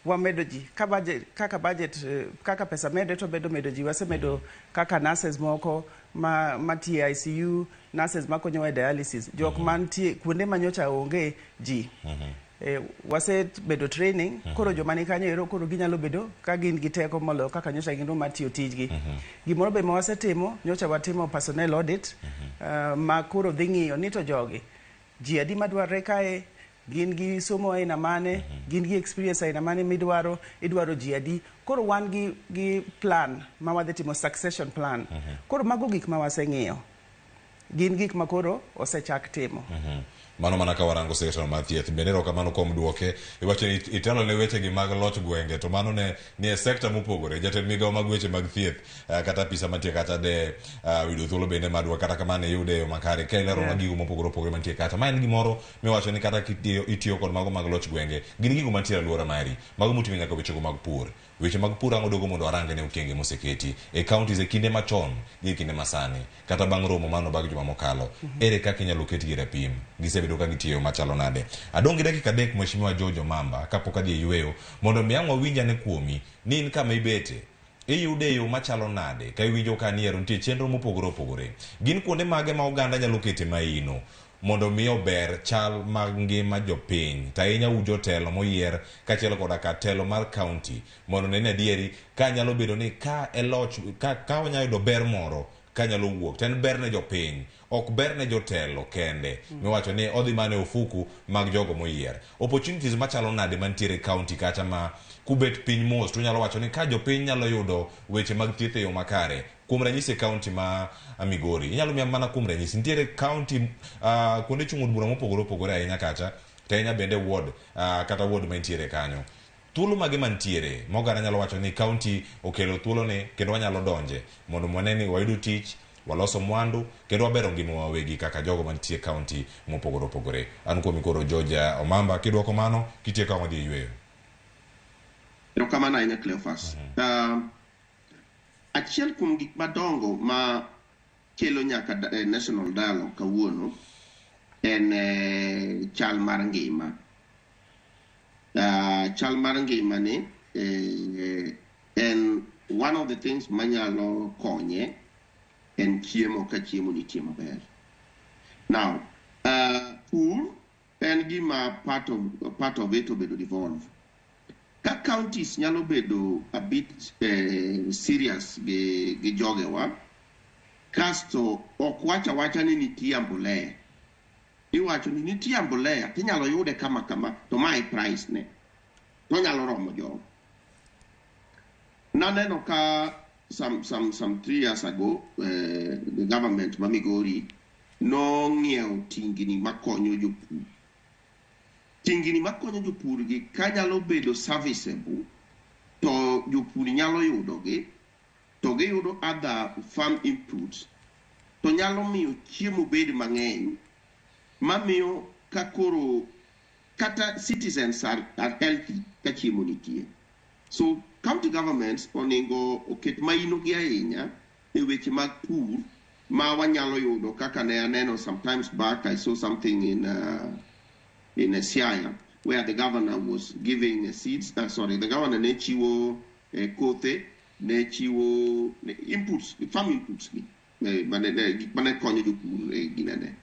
S3: wamedo ji ka budget, kaka budget kaka pesa medre to bedo medo ji. Wasemedo kaka nurses moko ma matiyo e ICU, nurses makonyowa e dialysis, jok mantie kuonde ma nyocha onge ji. Wasebedo training koro joma ni kanyo ero koro ginyalo bedo ka gin gi teko moloyo kaka nyocha gin mar tiyo tijgi. Gimoro be ma wasetimo, nyocha watimo personnel audit ma koro dhi ng'iyo ni to jogi ji adi madwarre kae, gin gi somo aina mane, gin gi experience aina mane midwaro, idwaro ji adi. Koro wan gi plan ma wadhi timo succession plan. Koro mago gik ma waseng'iyo. Gin gik ma koro osechak timo.
S2: Mano mana ka warango sekta mar thieth. Bende erokamano kuom duoke. Iwacho ni itelo ne wechegi mag loch gwenge to mano ne ni e sekta mopogore. Jatend migawo mag weche mag thieth kata apisa mantie kacha de yudo thuolo bende mar duoke kata kamano iyude e yo makare ka ileronwa gigo mopogore opogore mantie kacha. Ma en gimoro miwacho ni kata itiyo kod mago mag loch gwenge gin gigo mantie e alwora mari. Mago moting'o nyaka wechego mag pur. Weche mag pur ang' odogo mondo warangne okenge moseketi e counties e kinde machon gi e kinde masani kata bang' romo mano bag juma mokalo. Ere kaka inyalo ketgi e rapim? Gisebedo ka gitiyo machalo nade? Adong' gi dakika 3 Mheshimiwa George Omamba kapok adhi e yweyo mondo mi ang' wawinj ane kuomi ni in kama ibete iyude e yo machalo nade ka iwinjo ka ni ero nitie chenro mopogore opogore. Gin kuonde mage ma oganda nyalo kete maino mondo mi ober chal mag ngima jopiny to ahinya u jotelo moyier kaachiel koda ka telo mar county mondo ne ni adieri ka nyalo bedo ni ka e loch ka wanyalo yudo ber moro ka nyalo wuok to en ber ne jopiny ok ber ne jotelo kende miwacho ni odhi mana e ofuku mag jogo moyier. Opportunities machalo nade mantiere e county kacha ma kubet piny mos to unyalo wacho ni ka jopiny nyalo yudo weche mag thieth e yo makare kuom ranyisi e county ma Migori inyalo miya mana kuom ranyisi nitiere county kuonde chung' od bura mopogore opogore ahinya kacha to ahinya bende ward kata ward mantiere kanyo thuolo mage mantiere ma oganda nyalo wacho ni county okelo thuolo ni kendo wanyalo donje mondo wane ni wayudo tich waloso mwandu kendo wabero ngimawa wawegi kaka jogo mantie county mopogore opogore. An kuomi koro George Omamba kidwoko mano kitieko ang' wadhi e yweyo.
S4: Erokamano ahinya Cleophas. Achiel kuom gik madongo ma kelo nyaka national dialogue kawuono en chal mar ngima. Chal mar ngima ni en one of the things manyalo konye en chiemo ka chiemo nitie maber. Now, pur en gima part of it obedo devolve. Ka counties nyalo bedo a bit serious gi jogewa, kasto ok wach awacha ni nitie mbolea. Iwacho ni nitie mbolea tinyalo yude kama kama to mae price ne. To nyalo romo jogo. Naneno ka some 3 years ago the government ma Migori nong'iewo tingni makonyo jopur. Tingni makonyo jopur gi kanyalo bedo serviceable to jopur nyalo yudogi to giyudo other farm inputs to nyalo miyo chiemo bed mang'eny mamiyo ka koro kata citizens are healthy ka chiemo nitie. So county governments onego oket maino gi ahinya e weche mag pur ma wanyalo yudo kaka ne aneno sometimes back. I saw something in Siaya where the governor was giving seeds, sorry, the governor ne chiwo kothe, ne chiwo inputs, farm inputs gi gik mane konyo jopur e ginene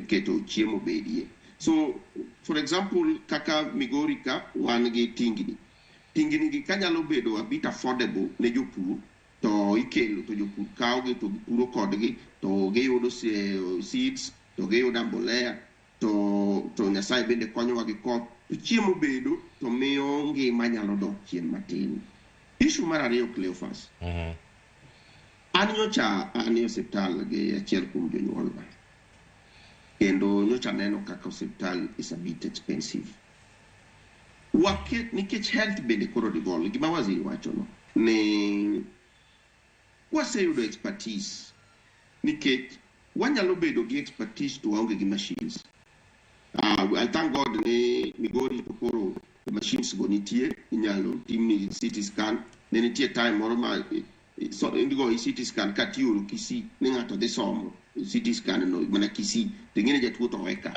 S4: keto chiemo bedie. So for example, kaka Migori ka wan gi tingni. Tingni gi kanyalo bedo a bit affordable ne jopur to ikelo to jopur kawogi to gipuro kodgi to giyudo seeds to giyudo mbolea to Nyasaye bende konyowa gi koth to chiemo bedo to miyo ngima nyalo dok chien matin. Issue mar ariyo, Cleophas. An nyocha an e osiptal gi achiel kuom jonyuolna. Kendo nyocha aneno kaka osiptal is a bit expensive. Waket nikech health bende koro devolve gima waziri wachono ni waseyudo expertise nikech wanyalo bedo gi expertise to waonge gi machines. I thank God ni Migori to koro machines go nitie, inyalo timni CT scan. Ne nitie time moro ma so, indigo CT scan ka tioro Kisii ni ng'ato dhi somo CT scan no mana Kisii to ing'e ni jatuo to owe ka.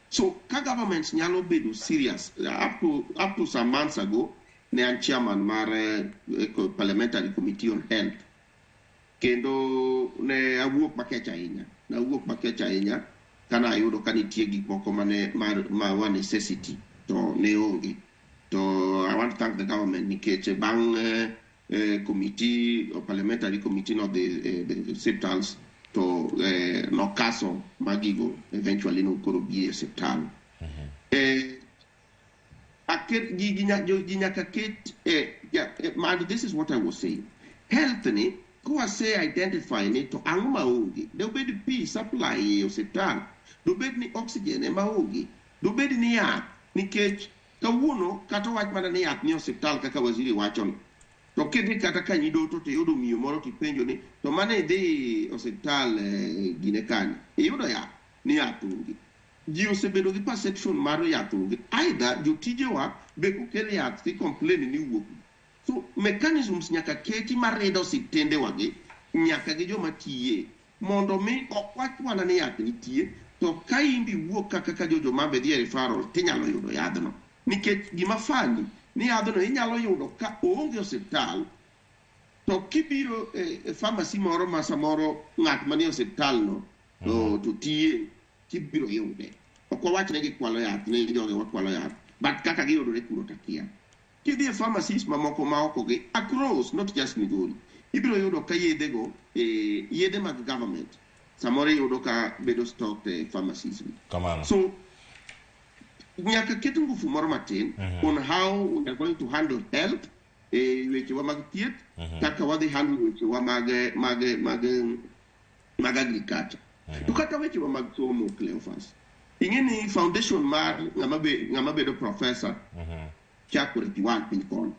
S4: So ka governments nyalo bedo serious up to some months ago ne an chairman mar parliamentary committee on health kendo ne awuok makech ahinya, nawuok makech ahinya kana ayudo ka nitie gik moko mane mar ma wa necessity to ne onge. To I want to thank the government nikech bang' committee or parliamentary committee no the hospitals to nokaso magigo eventually no koro bi e osiptal. Aket gigi ji nyaka ket and this is what I was saying, health ni Kwase identify ni to ang'o maonge, dobed pi supply e osiptal, dobed ni oxygen ema onge, dobed ni yath, nikech kawuono kata wach mana ni yath ni osiptal kaka waziri wachono, to kidhi kata kanyidoto to iyudo miyo moro tipenjo ni to mane idhi osiptal gine kanye, iyudo yath ni yath onge. Ji osebedo gi perception mar yath onge. Either jotijewa be kokel yath ti complain ni wuok. So mechanisms nyaka keti marido osiptendewagi nyaka gi joma tiye mondo mi ok wach mana ni yath nitie, to ka in bi wuok kaka ka George Omambe dhi e referral tinyalo yudo yadhno. Nikech gima fani ni yadhno inyalo yudo ka oonge osiptal, to kibiro e pharmacy moro ma samoro ng'at manie osiptal no to tiye tibiro yude. Ok wawach ni gikwalo yath, ni jogi wakwalo yath, but kaka giyudore kuro takia. Kidhi e pharmacies mamoko ma oko gi across, not just Migori, ibiro yudo ka yedhego, yedhe mag government samoro iyudo ka bedo stocked e pharmacies gi.
S2: Kamano.
S4: So nyaka ket ngufu moro matin on how we are going to handle health, wechewa mag thieth, kaka wadhi handle wechewa mag agriculture. To kata wechewa mag somo, Cleophas. Ing'e ni foundation mar ng'ama bedo professor chakore P1 piny kono.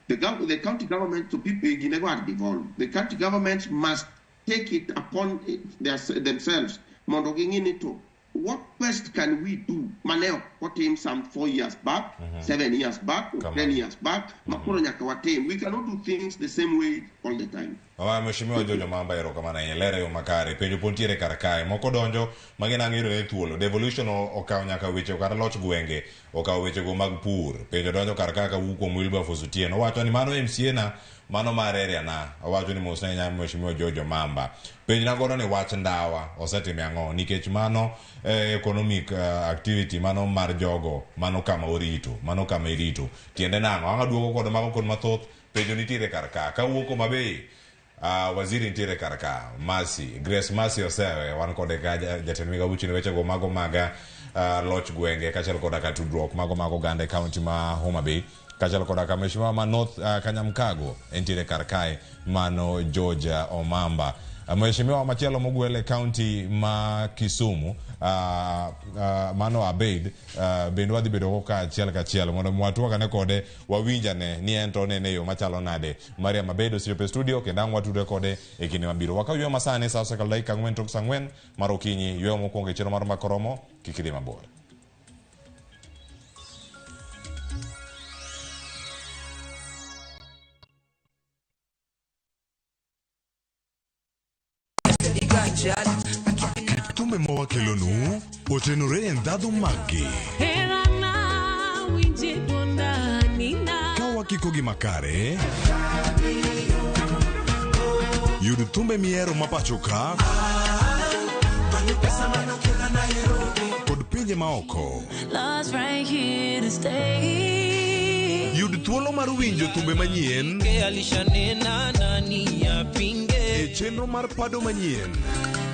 S4: The county government, to people ginego are devolved. The county government must take it upon themselves mondo ging'i ni to what best can we do mane ok watim some 4 years back, 7 years back, or 10 years back, makoro nyaka watim. We cannot do things the same way all the time.
S2: Mama Mheshimiwa George Omamba, erokamano ahinya. Lere yo makare. Penjo pod nitiere kar kae. Moko donjo magin ang' yudo ne thuolo. Devolution okawo nyaka weche kata loch gwenge, okawo wechego mag pur. Penjo donjo kar kae kawuok kuom Wilberforce Otieno. Owacho ni mano MCA na, mano mar area na. Owacho ni mos ahinya Mheshimiwa George Omamba. Penjna godo ni wach ndawa osetime ang'o? Nikech mano economic activity mano mar jogo, mano kama orito, mano kama irito. Tiende nang'o? Ang' aduogo kod mago kod mathoth. Penjo nitiere kar ka. Kawuok Homa Bay, waziri nitiere kar ka, Mercy, Grace Mercy Osewe, wan kode ka jatend migao mochung' ne wechego mago mag loch gwenge kaachiel koda ka tudruok mago mag oganda e kaunti ma Homa Bay, kaachiel koda ka mheshimiwa ma North Kanyamkago entiere kar kae, mano George Omamba. Mheshimiwa machielo mogwel e kaunti ma Kisumu, mano Abeid, bende wadhi bedo go kaachiel kachiel mondo watwagane kode, wawinjane ni en to onene e yo machalo nade. Mariam Abeid osechopo e studio kendo ang' watudre kode e kinde mabiro. Wakaw yweyo masani sa osekalo dakika 4 tok sa 4 mar okinyi. Yweyo mokwongo e chenro mar Mbaka Oromo, kik idhi mabor.
S1: Thumbe ma wakelonu otenore e ndhadhu maggi. Ka wakikogi makare, yud thumbe mihero ma pacho ka kod pinje maoko.
S5: Love's right here to stay.
S1: Yud thuolo mar winjo thumbe manyien e chenro mar Pado Manyien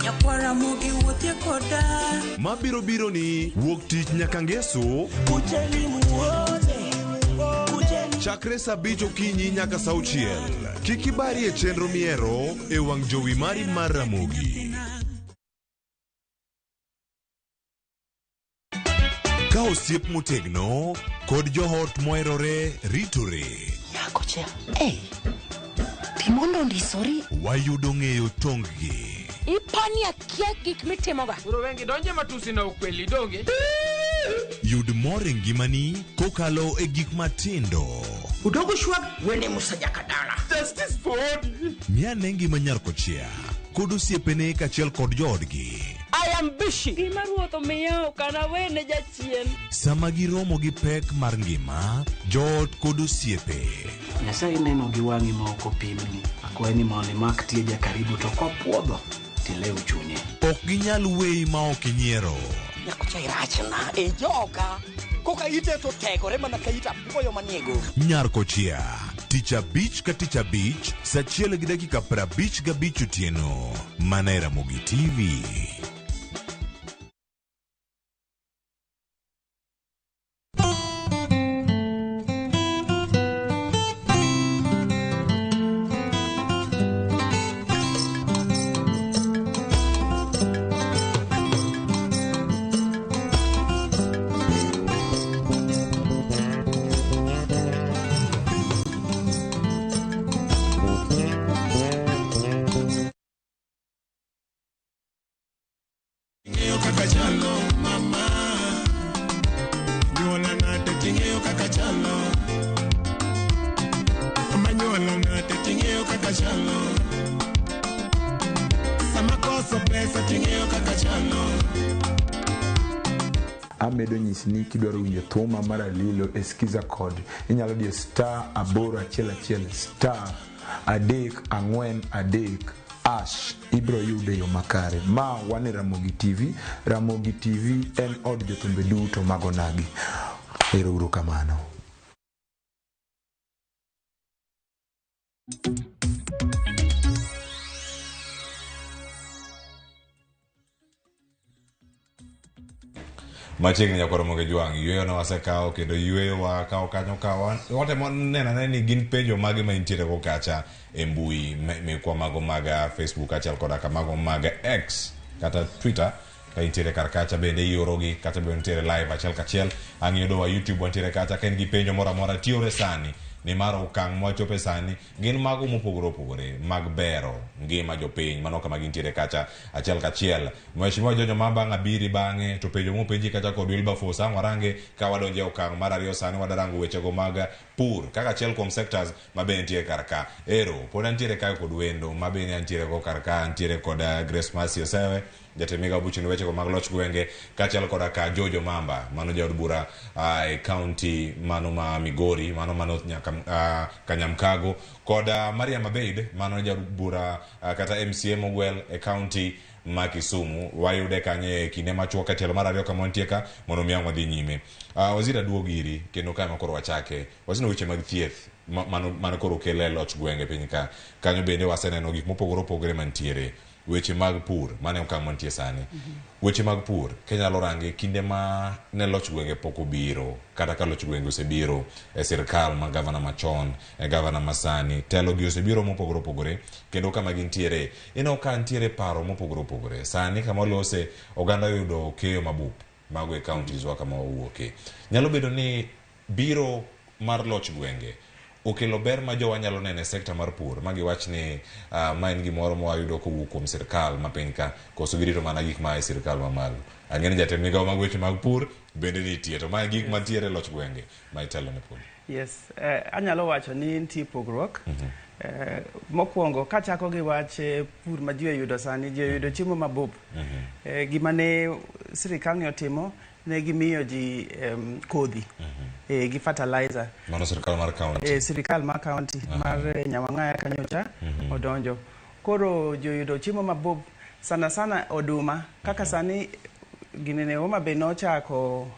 S6: Nyakwara mogi wuothie koda
S1: mabiro biro ni wuok tich nyaka ngeso
S6: Kujeni muone Kujeni
S1: chakre saa 5 okinyi nyaka saa 6. Kik ibari e chenro mihero e wang' jowi mari mar Ramogi. Ka osiep motegno kod joot moherore ritore.
S7: Nyako cha, ei, Timondo ondisori.
S1: Wayudo ng'eyo tong-gi.
S7: Ipani akia gik mitimoga.
S8: Koro wengi donje matusi na ukweli donge.
S1: Yud mor e ngimani kokalo e gik matindo.
S9: Udogo shwag wene Musa Jakadala.
S8: Justice for Odi.
S1: Miane ngima nyar kochia kod osiepene kaachiel kod joodgi.
S10: I am busy. Gima ruoth omiya ok anawene jachien.
S1: Sama giromo gi pek mar ngima, joot kod osiepe.
S11: Nyasaye neno gi wang'i ma ok opimni. Akwayi ni mondo imak tieja karibu to kopuodho tilew chunye.
S1: Ok ginyal weyi ma ok inyiero.
S9: Nyakocha irachna e joka. Koka ite to tegore mana ka ita apuoyo manie go.
S1: Nyar kochia, tich abich ka tich abich, saa 1:55 otieno, mana e Ramogi TV.
S12: chalo mama. Nyuola nade ting'eyo kaka chalo. Mama nyuola nade ting'eyo kaka chalo. Sama koso pesa ting'eyo kaka chalo.
S13: Amedo nyisi ni kidwaro winjo thuma mar Alilo e Skiza Code, inyalo diyo *811 *343 hash, ibiro yude e yo makare. Ma wan e Ramogi TV. Ramogi TV en od jothumbe duto mag onagi. Ero uru kamano.
S2: Machiegni nyakwar Ramogi Jwang', yweyo ne wasekawo kendo yweyo wakawo kanyo ka watemo neno ane ni gin penjo mage ma intiere go kacha e mbui mekwa mago mag Facebook kaachiel koda ka mago mag X kata Twitter. Ka intiere kar kacha bende iorogi, kata bende intiere live achiel kachiel. Ang' yudowa YouTube wantiere kacha. Ka in gi penjo moro amora tiore sani, nimar okang' mwachope sani gin mago mopogore opogore mag bero ngima jopiny. Mano kama gintiere kacha achiel kachiel. Mheshimiwa Jojo ma bang' abiri bang'e to penjo mopenji kacha kod Wilberforce ang' warange ka wadonje okang' mar ariyo sani wadarango wechego mag pur kaka achiel kuom sectors ma be nitie kar ka. Ero pod antiere kae kod wendo ma bende antiere go kar ka, antiere kod Grace Mercy Osewe, jatend migao mochung' ne wechego mag loch gwenge, kaachiel koda ka Jojo Mamba, mano jaod bura e county mano ma Migori, mano ma North nyaka Kanyamkago, kod Mariam Abeid, mano jaod bura kata MCA mogwel e county ma Kisumu. Wayude kanyo e kinde machuok e tielo mar ariyo kama wantie ka mondo mi ang' wadhi nyime. Waziri aduog iri kendo kae ma koro wachake. Waseneno weche mag thieth mano koro kel e loch gwenge piny ka. Kanyo bende waseneno gik mopogore opogore mantiere. Weche mag pur, mano e okang' mantie sani. Weche mag pur, kinyalo range kinde ma ne loch gwenge pok obiro, kata ka loch gwenge osebiro e sirkal ma gavana machon, e gavana masani, telo gi osebiro mopogore opogore, kendo kama gintiere, ineno ka nitiere paro mopogore opogore. Sani kama walose, oganda oyudo keyo mabup, mago e counties wa kama wawuoke. Nyalo bedo ni biro mar loch gwenge okelo ber ma jowa nyalo neno e sekta mar pur, ma giwach ni ma en gimoro ma wayudo kowuok kuom sirkal ma piny ka, koso girito mana gik ma e sirkal mamalo. Ang'e ni jatend migao mag weche mag pur bende nitie, to ma e gik mantiere e loch gwenge ma itelo ne pur.
S3: Yes, anyalo wacho ni nitie pogruok. Mokwongo kachako gi wach pur ma ji oyudo sani, ji oyudo chiemo mabup. Gima ne sirikal ni otimo, ne gimiyo ji kodhi gi fertilizer.
S2: Mano sirikal mar county.
S3: Sirikal mar county mar Nyawang'aya kanyocha odonjo. Koro ji oyudo chiemo mabup, sana sana oduma. Kaka sani ginene Homa Bay nochako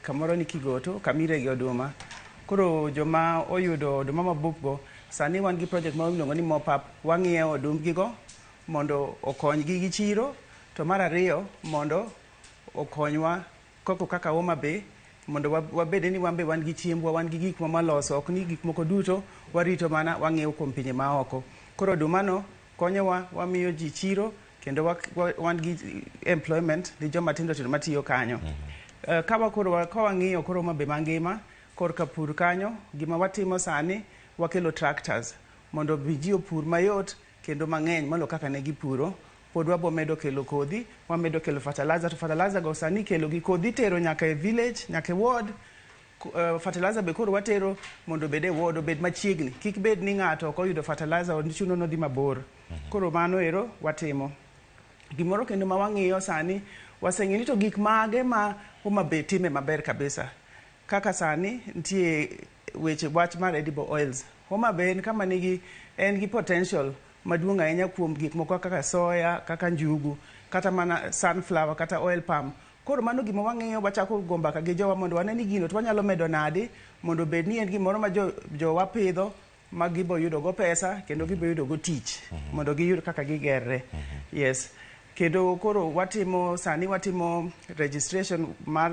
S3: kamoro ni Kigoto, kamirege oduma. Koro joma oyudo oduma mabup go, sani wan gi project moro miluongo ni mop up. Wang'iewo odumbgigo mondo okonygi gi chiro, to mar ariyo mondo okonywa koko kaka Homa Bay, mondo wabede ni wan be wan gi chiembwa, wan gi gik ma waloso, ok ni gik moko duto warito mana wang'iewo kuom pinje maoko. Koro odumano konyowa, wamiyo ji chiro, kendo wan gi employment ni joma tindo tindo matiyo kanyo. Ka wang'iyo koro Homa Bay mangima, korka pur kanyo, gima watimo sani, wakelo tractors mondo bi ji opur mayot kendo mang'eny molo kaka ne gipuro. Pod wabo medo kelo kodhi, wamedo kelo fertilizer, to fertilizer go sani kelo gi kodhi tero nyaka e village, nyaka e ward. Fertilizer be koro watero mondo obed e ward, obed machiegni. Kik bed ni ng'ato ok oyudo fertilizer, ochuno nodhi mabor. Koro mano ero watimo. Gimoro kendo ma wang'iyo sani, waseng'iyo ni to gik mage ma Homa Bay time maber kabisa. Kaka sani nitie weche wach mar edible oils. Homa Bay en kama nigi, en gi potential maduong' ahinya kuom gik moko kaka soya, kaka njugu, kata mana sunflower, kata oil palm. Koro mano gima wang'iyo, wachako go mbaka gi jowa mondo wane ni gino to wanyalo medo nade mondo obed ni en gimoro ma jowa pidho ma gibo yudo go pesa kendo gibo yudo go tich mondo giyud kaka gigerre. Yes. Kendo koro watimo sani watimo registration mar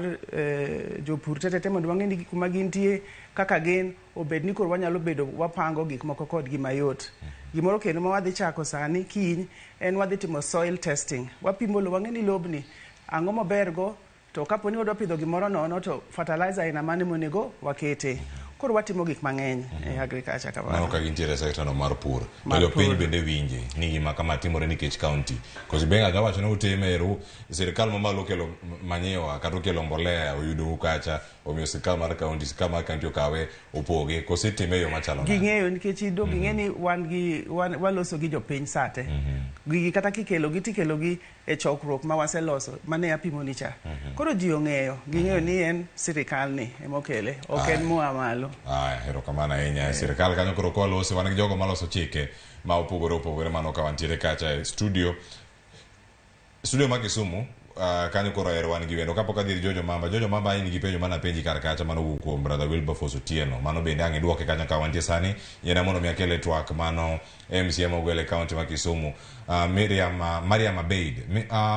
S3: jopur tete mondo wang'e ni kuma gintie kaka gin obed ni koro wanyalo bedo wapango gik moko kodgi mayot. Gimoro kendo ma wadhi chako sani kiny en wadhi timo soil testing. Wapimo lowo, wang'e ni lobni ang'o maber go, to kapo ni wadwa pidho gimoro nono to fertilizer aina mane monego wakete. Koro watimo gik mang'eny e agriculture
S2: Mano
S3: kamano.
S2: ka gintiere e sekta no mar pur. To
S3: Mar
S2: jopiny
S3: pur.
S2: bende winje ni gima kama timore nikech county. Koso be ng'ato wacho ni utime ero sirkal mamalo okelo manyiwa kata okelo mbolea oyudou kacha omiyo sirkal mar county sirkal mar county okawe opoge koso itime e yo machalo nade?
S3: Ging'eyo nikech ido ging'e ni wan gi wan, waloso gi jopiny sate. Gigi kata kikelogi tikelogi e chokruok ma waseloso mane apimoni cha. Koro ji ong'eyo, ging'eyo ni en sirikal ni emokele, ok en moa malo.
S2: Aya, erokamano ahinya. Sirkal kanyo koro kwalose, wan gi jogo maloso chike ma opogore opogore mano ka wantiere kacha e studio. Studio ma Kisumu, kanyo koro ero wan gi wendo. Kapok adhi ir Jojo Mamba, Jojo Mamba in gi penjo mana penji kar kacha mano owuok kuom Brother Wilberforce Otieno. Mano bende ang' iduoke kanyo ka wantie sani. Yiena mondo mi akele twak mano MCA mogwel e county ma Kisumu. Miriam, Mariam Abeid.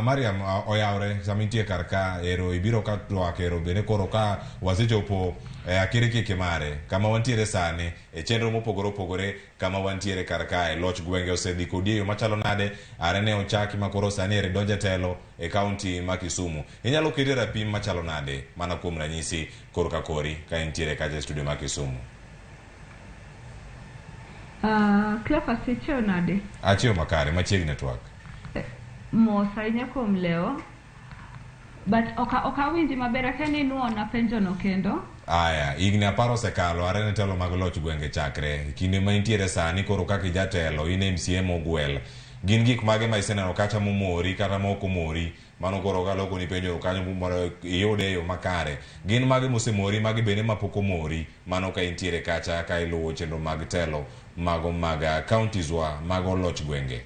S2: Mariam oyawre sama intie kar ka ero ibiro ka twak ero bende koro ka wasechopo e akirikiki mare kama wantiere sani e chenro mopogore opogore kama wantiere kar kae loch gwenge osedhi kodi e yo machalo nade are ne ochaki ma koro sani ere donje telo e county ma Kisumu inyalo kete rapim machalo nade mana kuom ranyisi korka kori ka intiere kacha e studio ma Kisumu.
S14: Cleophas, ichiew nade?
S2: Achiew makare machiegni twak.
S14: Mos ahinya kuom lewo. But ok awinji maber, akia ni inuona penjono kendo.
S2: Aya, higni 10 osekalo are ne telo mag loch gwenge chakre. Kinde ma intiere sani koro kaka ijatelo, in MCA mogwel. Gin gik mage ma iseneno kacha momori kata ma ok omori? Mano koro kalokoni penjo kanyo mondo iyude e yo makare. Gin mage mosemori, mage bende mapok omori? Mano ka intiere kacha ka iluwo chenro mag telo mago mag counties wa mago loch gwenge.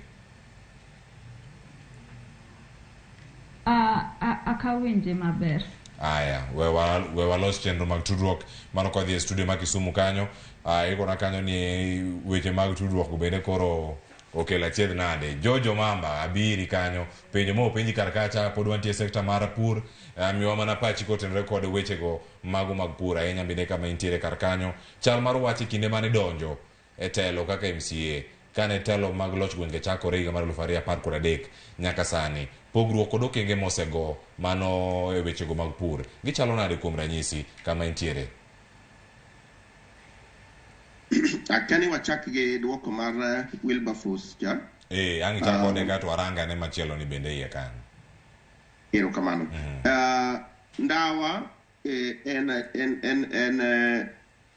S14: Akawinje maber.
S2: Aya, we walos chenro mag tudruok mano kodhi e studio ma Kisumu kanyo. Ikona kanyo ni weche mag tudruok bende koro okelo achiedh nade. Jojo Mamba abiri kanyo penjo ma openji kar kacha pod wantie e sekta mar pur. Miwa mana pachi kotenore kod wechego mago mag pur ahinya bende kama intiere kar kanyo. Chal mar wach e kinde mane donjo e telo kaka MCA kane telo mag loch gwenge chakore higa mar 2013 nyaka sani pogruok kod okenge mosego mano e wechego mag pur gichalo nade kuom ranyisi kama intiere?
S4: Akia ni wachak gi duoko mar Wilberforce cha.
S2: Ang' ichak kode kato waranga ne machielo ni bende iye kanyo.
S4: Erokamano. Ndawa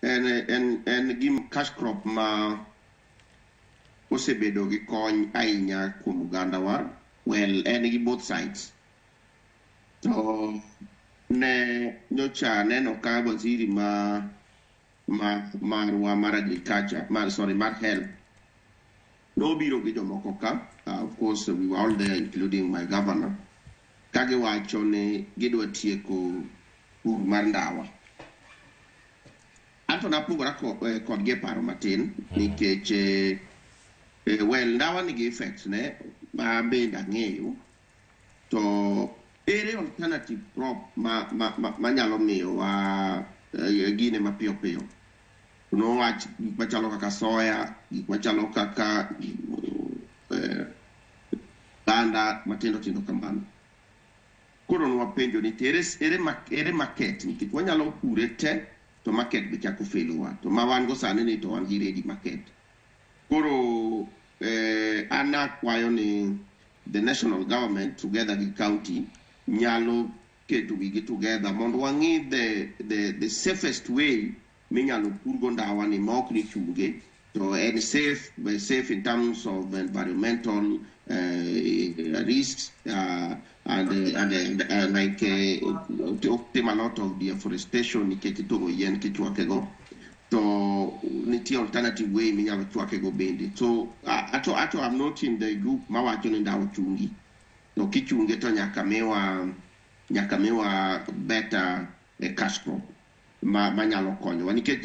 S4: en gim cash crop ma osebedo gi kony ahinya kuom ogandawa. Well, en gi both sides. To ne nyocha neno ka waziri ma marwa mar agriculture, mar health nobiro gi jomoko ka. Of course we were all there including my governor. Ka giwacho ni gidwa tieko pur mar ndawa. Anto napogora kodgi e paro matin nikech well, ndawa nigi effects ne ma bende ang'eyo. To ere alternative crop ma nyalo miyowa gine mapiyo piyo? Nowach gik machalo kaka soya, gik machalo kaka banda matindo tindo kamano. Koro nwapenjo ni ere market nikech wanyalo pure te to market be chako felowa. To ma wan go sani ni to wan gi ready market. Koro an akwayo ni the national government together gi county nyalo keto wigi together mondo wang'i the safest way minyalo purgo ndawa ni ma ok ni chunge to en safe, safe in terms of environmental risks and like ok a lot of deforestation nikech itong'o yien kichwakego. To nitie alternative way minyalo chwakego bende. So ato I'm not in the group mawacho ni ndawa chungi. To kichunge to nyaka miwa better cash crop manyalo konyowa nikech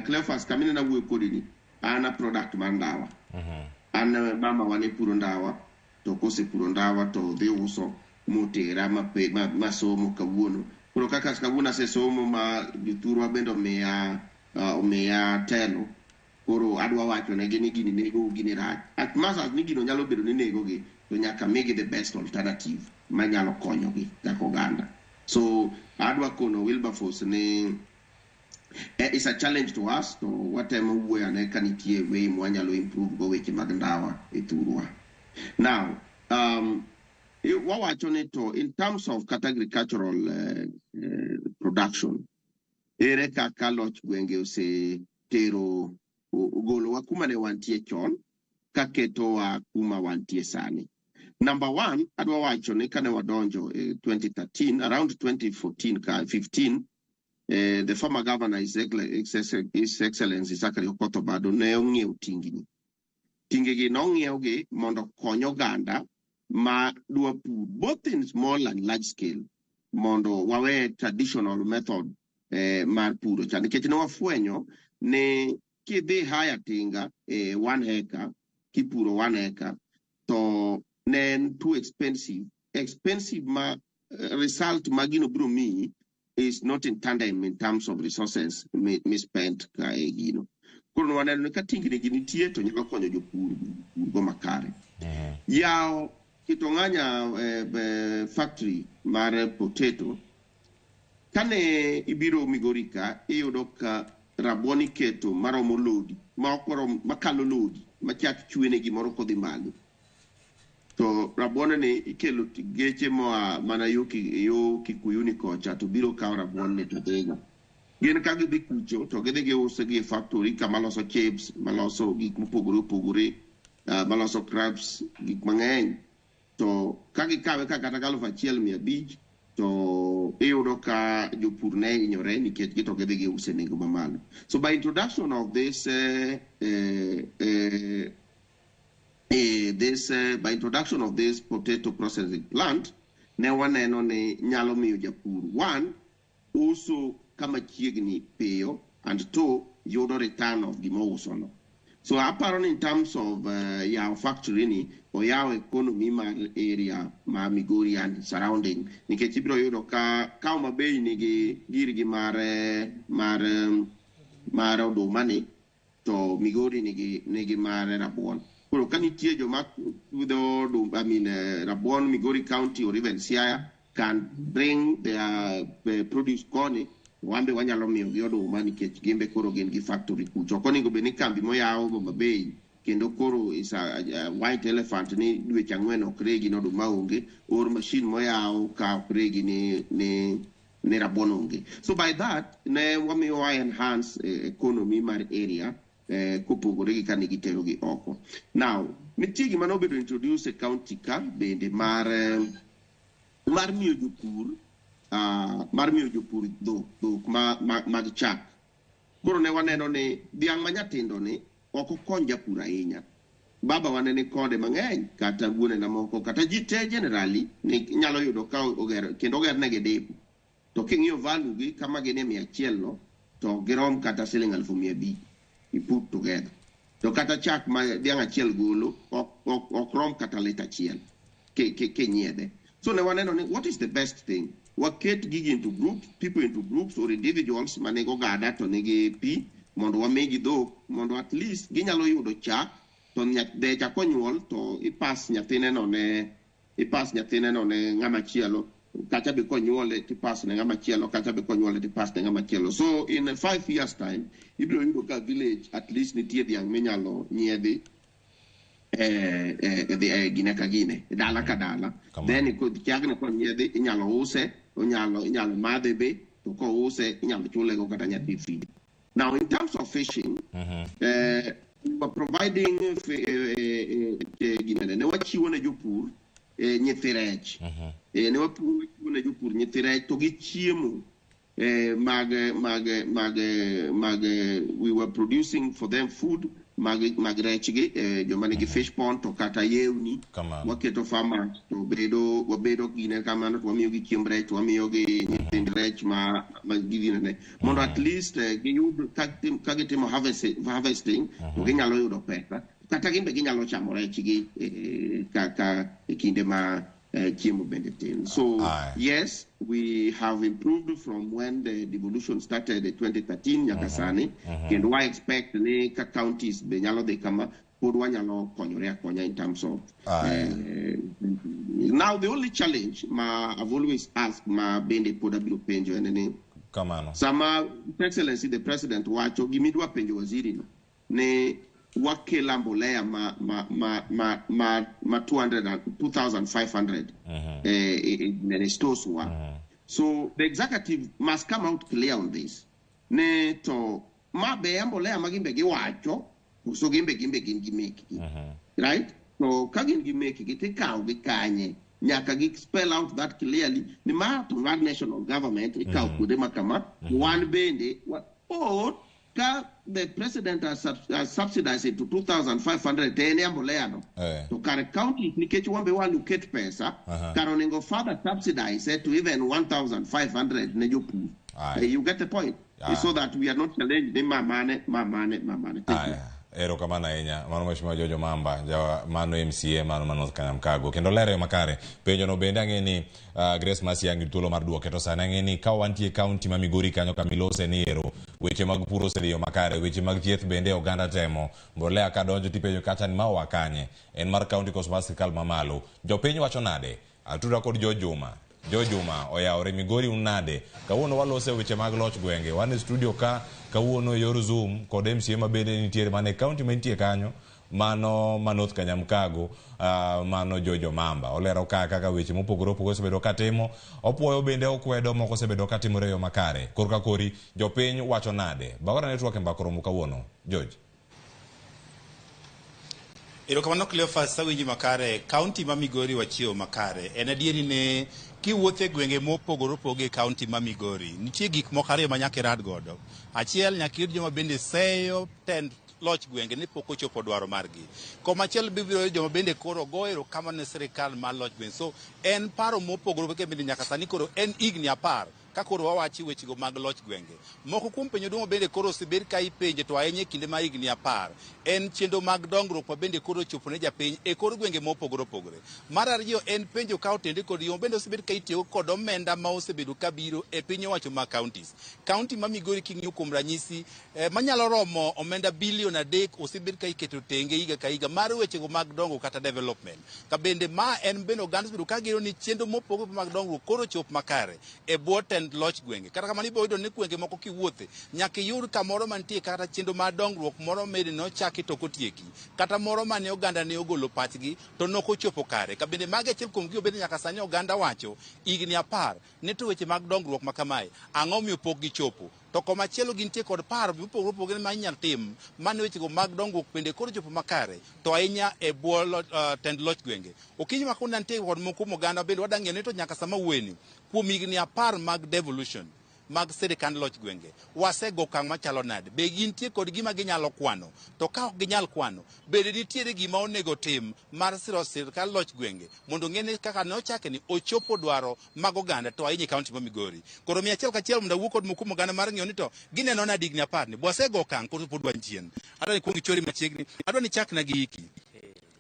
S4: Cleophas kamine nawuoyo kodi ni an a product mar ndawa. An mama wa ne puro ndawa to kosepuro ndawa to dhi uso motera masomo kawuono. Koro kaka kawuono asesomo ma jothurwa bende omiya telo. Koro adwa wacho negi ni gini nego gini rach. At much as ni gino nyalo bedo ni negogi to nyaka migi the best alternative manyalo konyogi kaka oganda. So adwa kono Wilberforce ni It's a challenge to us to watemo wuoyo ane ka nitie way mwanyalo improve go weche mag ndawa e thurwa. Now, wawacho ni to in terms of kata agricultural production, ere kaka loch gwenge osetero ogolowa kuma ne wantie chon kaketowa kuma wantie sani. Number one, adwa wacho ni kane wadonjo e 2013, around 2014 ka 15, the former governor, His Excellency Zachary Okoth Obado, ne ong'iewo tingni. Tingegi nong'iew mondo okony oganda ma dwa pur both in small and large scale mondo wawe traditional method mar puro cha, nikech ne wafwenyo ni kidhi hire tinga e 1 hectare kipuro 1 hectare to ne en too expensive ma result ma gino biro miyi is not in tandem in terms of resources mi spent ka e gino. Koro waneno ni ka tingni gi nitie to nyalo konyo jopur purgo makare. Yawo Kitong'anya factory mar potato, kane ibiro Migori ka, iyudo ka rabuon iketo maromo lodi ma ok rom, makalo lodi machak chwene gimoro kodhi malo, to rabuon ni ikelo geche moa mana yo Kikuyuni kocha to biro kawo rabuon ni to dhigo. Gin ka gidhi kucho to gidhi giuse gi e factory kama loso chips, maloso gik mopogore opogore, maloso crabs, gik mang'eny. To ka gikawe ka kata 1,500 to iyudo ka jopur ne hinyore nikech gito gidhi giuse nengo mamalo. So by introduction of this this by introduction of this potato processing plant, ne waneno ni nyalo miyo japur, one, uso kama chiegni piyo, and two, yudo return of gima ousono. So aparo ni in terms of yawo factory ni, oyawo economy mar area ma Migori and surrounding, nikech ibiro yudo ka Homa Bay nigi girgi mar oduma ni, to Migori nigi mar rabuon. Koro ka nitie joma pidho oduma, I mean, rabuon, Migori County or even Siaya can bring their produce koni, wan be wanyalo miyogi oduma nikech gin be koro gin gi factory kucho. Ok onego bed ni kambi moyaw Homa Bay kendo koro is a white elephant ni dweche 4 ok regi ni oduma onge, or machine moyaw ka ok regi ni rabuon onge. So by that ne wamiyo wa enhance economy mar area kopogore gi kane gitero gi oko. Now, nitie gima nobedo introduce e county ka bende mar miyo jopur dhok mag chak. Koro ne waneno ni dhiang' ma nyatindo ni ok okony japur ahinya. Baba wane ni kode mang'eny, kata wuonena moko, kata ji te generally ni nyalo yudo ka oger kendo ogernegi depo. To king'iyo value gi kama gin e 100 no, to girom kata siling 500,000 i put together. To kata chak ma dhiang' achiel golo ok rom kata lita achiel kinyiedhe. So ne waneno ni what is the best thing? Waket gigi into groups, people into groups or individuals manigi ogada to nigi pi mondo wamigi dhok mondo at least ginyalo yudo chak, to decha konyuol to ipas nyathine no ne ng'ama chielo, kacha be konyuole tipas ne ng'ama chielo, kacha be konyuole tipas ne ng'ama chielo. So in 5 years time ibiro yudo ka village at least nitie dhiang' minyalo nyiedhi gine ka gine, dala ka dala. Then chagni konyiedhi inyalo use, onyalo inyalo madhe be, to kouse inyalo chulego kata nyathi fee. Now, in terms of fishing, we were providing ginene ne wachiwo ne jopur nyithi rech. Ne wachiwo ne jopur nyithi rech to gi chiemo mag we were producing for them food mag rech gi joma nigi fish pond to kata yewni.
S2: Kamano.
S4: Waketo farmers to bedo wabedo gine kamano, to wamiyo gi chiemb rech, wamiyo gi nyithind rech ma giginene mondo at least giyud ka gitimo harvesting to ginyalo yudo pesa, kata gin be ginyalo chamo rech gi ka e kinde ma chiemo bende tin. So yes, we have improved from when the devolution started in 2013 nyaka sani, kendo wa expect ni ka counties be nyalo dhi kama pod wanyalo konyore akonya in terms of now the only challenge ma I've always asked, ma bende pod abiro penjo, en ni
S2: Kamano.
S4: Sama His Excellency the President wacho gimidwa penjo waziri no ni wakela mbolea ma 200 and 2500 stores wa. So the executive must come out clear on this. Ne to ma be mbolea ma gimbe giwacho so gimbe gin gi mekgi. Right? So ka gin gi mekgi tikawo gi kanye nyaka gi spell out that clearly ni ma to mar national government ikawo kuonde ma kama wan bende or ka the president has subsidized it to 2500 to en e mbolea no to kare county nikech wan be walocate pesa kar onego further subsidize it to even 1500 ne jopur. You get the point? So that we are not challenged ni mamane. Thank you.
S2: Erokamano ahinya mano Mheshimiwa Jojo Mamba ja mano MCA mano ma North Kanyamkago kendo lero makare penjo no bende ang'e ni Grace Mercy ang' thuolo mar duoke to sani ang'e ni ka wantie county ma Migori kanyo kamilose ni ero weche mag pur osedhiyo makare, weche mag thieth bende oganda temo mbolea ka donjo tipenjo kacha ni ma oa kanye, en mar county koso mar sirkal mamalo. Jopiny wacho nade? Atuda kod Jo Juma. Jo Juma oyawore Migori un nade? Kawuono walose weche mag loch gwenge. Wan e studio ka kawuono e yor Zoom kod MCA ma bende nitiere mane county mantie kanyo mano ma North Kanyamkago, mano Jojo Mamba. Olero ka kaka weche mopogore opogore osebedo katimo, opuoyo bende okwedo moko osebedo katimore e yo makare. Korka kori jopiny wacho nade? Bawara Network e mbaka romo kawuono. George.
S15: Erokamano Cleophas, awinji makare. County ma Migori wachiewo makare. En adieri ne kiwuotho e gwenge mopogore opogore e county ma Migori, nitie gik moko ariyo ma nyaka irad godo. Achiel, nyaka iyud joma bende seyo tend loch gwenge ni pok ochopo dwaro margi. Komachielo bibiro yudo joma bende koro go erokamano ne sirikal mar loch gwenge. So en paro mopogore opogore bende nyaka sani koro en higni 10 ka koro wawachi wechego mag loch gwenge. Moko kuom penjo duong' bende koro osebed ka ipenje to ahinya e kinde ma higni 10 en chenro mag dongruok ma bende koro ochopo ne japiny e kor gwenge mopogore opogore. Mar ariyo en penjo ka otende kod yo bende osebed ka itiyo kod omenda ma osebedo ka biro e piny owacho mag counties. County ma Migori king'iyo kuom ranyisi manyalo romo omenda bilion 3 osebed ka iketo tenge higa ka higa mar wechego mag dongruok kata development. Ka bende ma en bende oganda osebedo ka geno ni chenro mopogore mag dongruok koro chop makare e bwo tend loch gwenge. Kata kamano ibiro yudo ni gwenge moko kiwuothe nyaka iyud kamoro mantie kata chenro mar dongruok moro mede nochaki to ok otieki, kata moro mane oganda ne ogolo pachgi to nok ochopo kare. Ka bende mago achiel kuom gigo bende nyaka sani oganda wacho higni 10 ni to weche mag dongruok ma kamae ang'o miyo pok gichopo. To komachielo gintie kod paro mopogore opogore ma inyalo tim mane wechego mag dongruok bende koro chopo makare to ahinya e bwo tend loch gwenge. Okinyi ma kawuono nitie kod moko kuom oganda bende wadang'eyo ni to nyaka sama wuoyeni kuom higni 10 mag devolution mag sirikand loch gwenge wasego okang' machalo nade? Be gintie kod gima ginyalo kwano? To ka ok ginyal kwano, bende nitiere gima onego tim mar siro sirikand loch gwenge mondo ng'e ni kaka nochake ni ochopo dwaro mag oganda to ahinya e county ma Migori. Koro miya achiel kachiel mondo awuo kod moko kuom oganda mar ng'eyo ni to gineno nade higni 10 ni bwasego okang' koso pod wan chien. Adwa ni kuong ichori machiegni, adwa ni chakna gi hiki.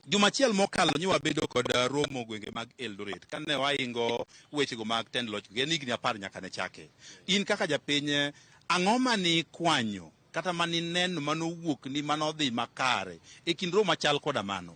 S15: Juma achiel mokalo nyo wabedo kod romo gwenge mag Eldoret kane waingo wechego mag tend loch gwenge higni 10 nyaka ne chake. In kaka japiny, ang'o mane ikwanyo kata mane ineno manowuok ni manodhi makare e kind romo machal koda mano?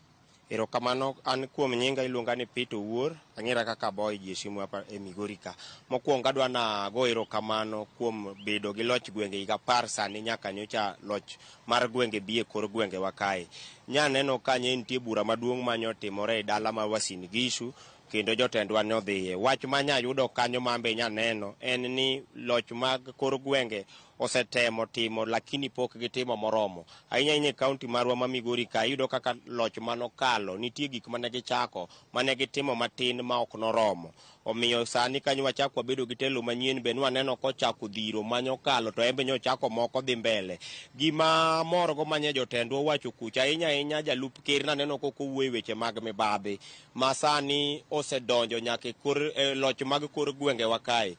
S16: Erokamano, an kuom nyinga iluonga ni Peter Owuor, ang'era kaka boy ji e simu hapa e Migori ka. Mokwongo adwa na go erokamano kuom bedo gi loch gwenge higa 10 sani nyaka nyocha loch mar gwenge bi e kor gwengewa kae. Nya neno ka nye nitie bura maduong' manyotimore e dala ma Uasin Gishu kendo jotendwa nodhiye. Wach manya yudo kanyo mambe nya neno en ni loch mag kor gwenge osetemo timo lakini pok gitimo moromo. Ahinya ahinya e county marwa ma Migori ka iyudo kaka loch manokalo nitie gik mane gichako mane gitimo matin ma ok noromo. Omiyo sani kanyo wachako wabedo gi telo manyien be nwaneno kochako dhiro manyokalo to en be nyochako moko dhi mbele. Gima morgo manye jotendwa owacho kucha ahinya ahinya jalup ker naneno kok owuoyo e weche mag mibadhi ma sani osedonjo nyaka e kor loch mag kor gwengewa kae.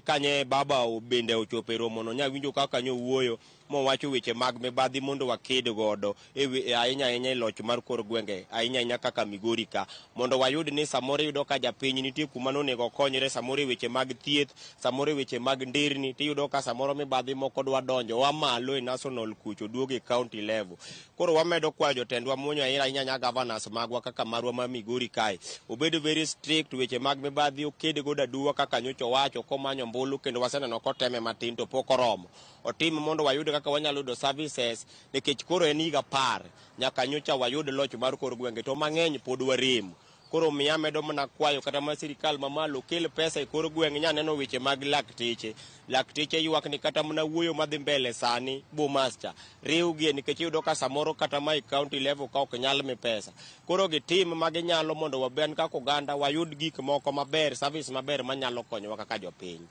S16: Kanye baba bende ochopo e romono nyawinjo kaka nyowuoyo. mowacho weche mag mibadhi mondo waked godo ahinya ahinya e loch mar kor gwenge, ahinya ahinya kaka Migori ka, mondo wayud ni samoro iyudo ka japiny nitie kuma nonego okonyre, samoro e weche mag thieth, samoro e weche mag nderni, tiyudo ka samoro mibadhi moko dwa donjo wa malo e national kucho duogo e county level. Koro wamedo kwayo jotendwa monyo ahinya ahinya governors magwa kaka marwa ma Migori kae obed very strict weche mag mibadhi oked godo aduwa kaka nyocha owacho komanyo ombulu, kendo waseneno koteme matin to pok oromo. Otim mondo wayud kaka wanyalo yudo services, nikech koro en higa 10 nyaka nyocha wayud loch mar kor gwenge to mang'eny pod warem. Koro miya medo mana kwayo kata ma sirikal mamalo kel pesa e kor gweng'. Nya neno weche mag lakteche, lakteche ywak ni kata mana wuoyo madhi mbele sani Bomas cha riwgie, nikech iyudo ka samoro kata ma e county level ka ok nyal mi pesa. Koro gitim ma ginyalo mondo waben kaka oganda wayud gik moko maber, service maber manyalo konyowa kaka jopiny.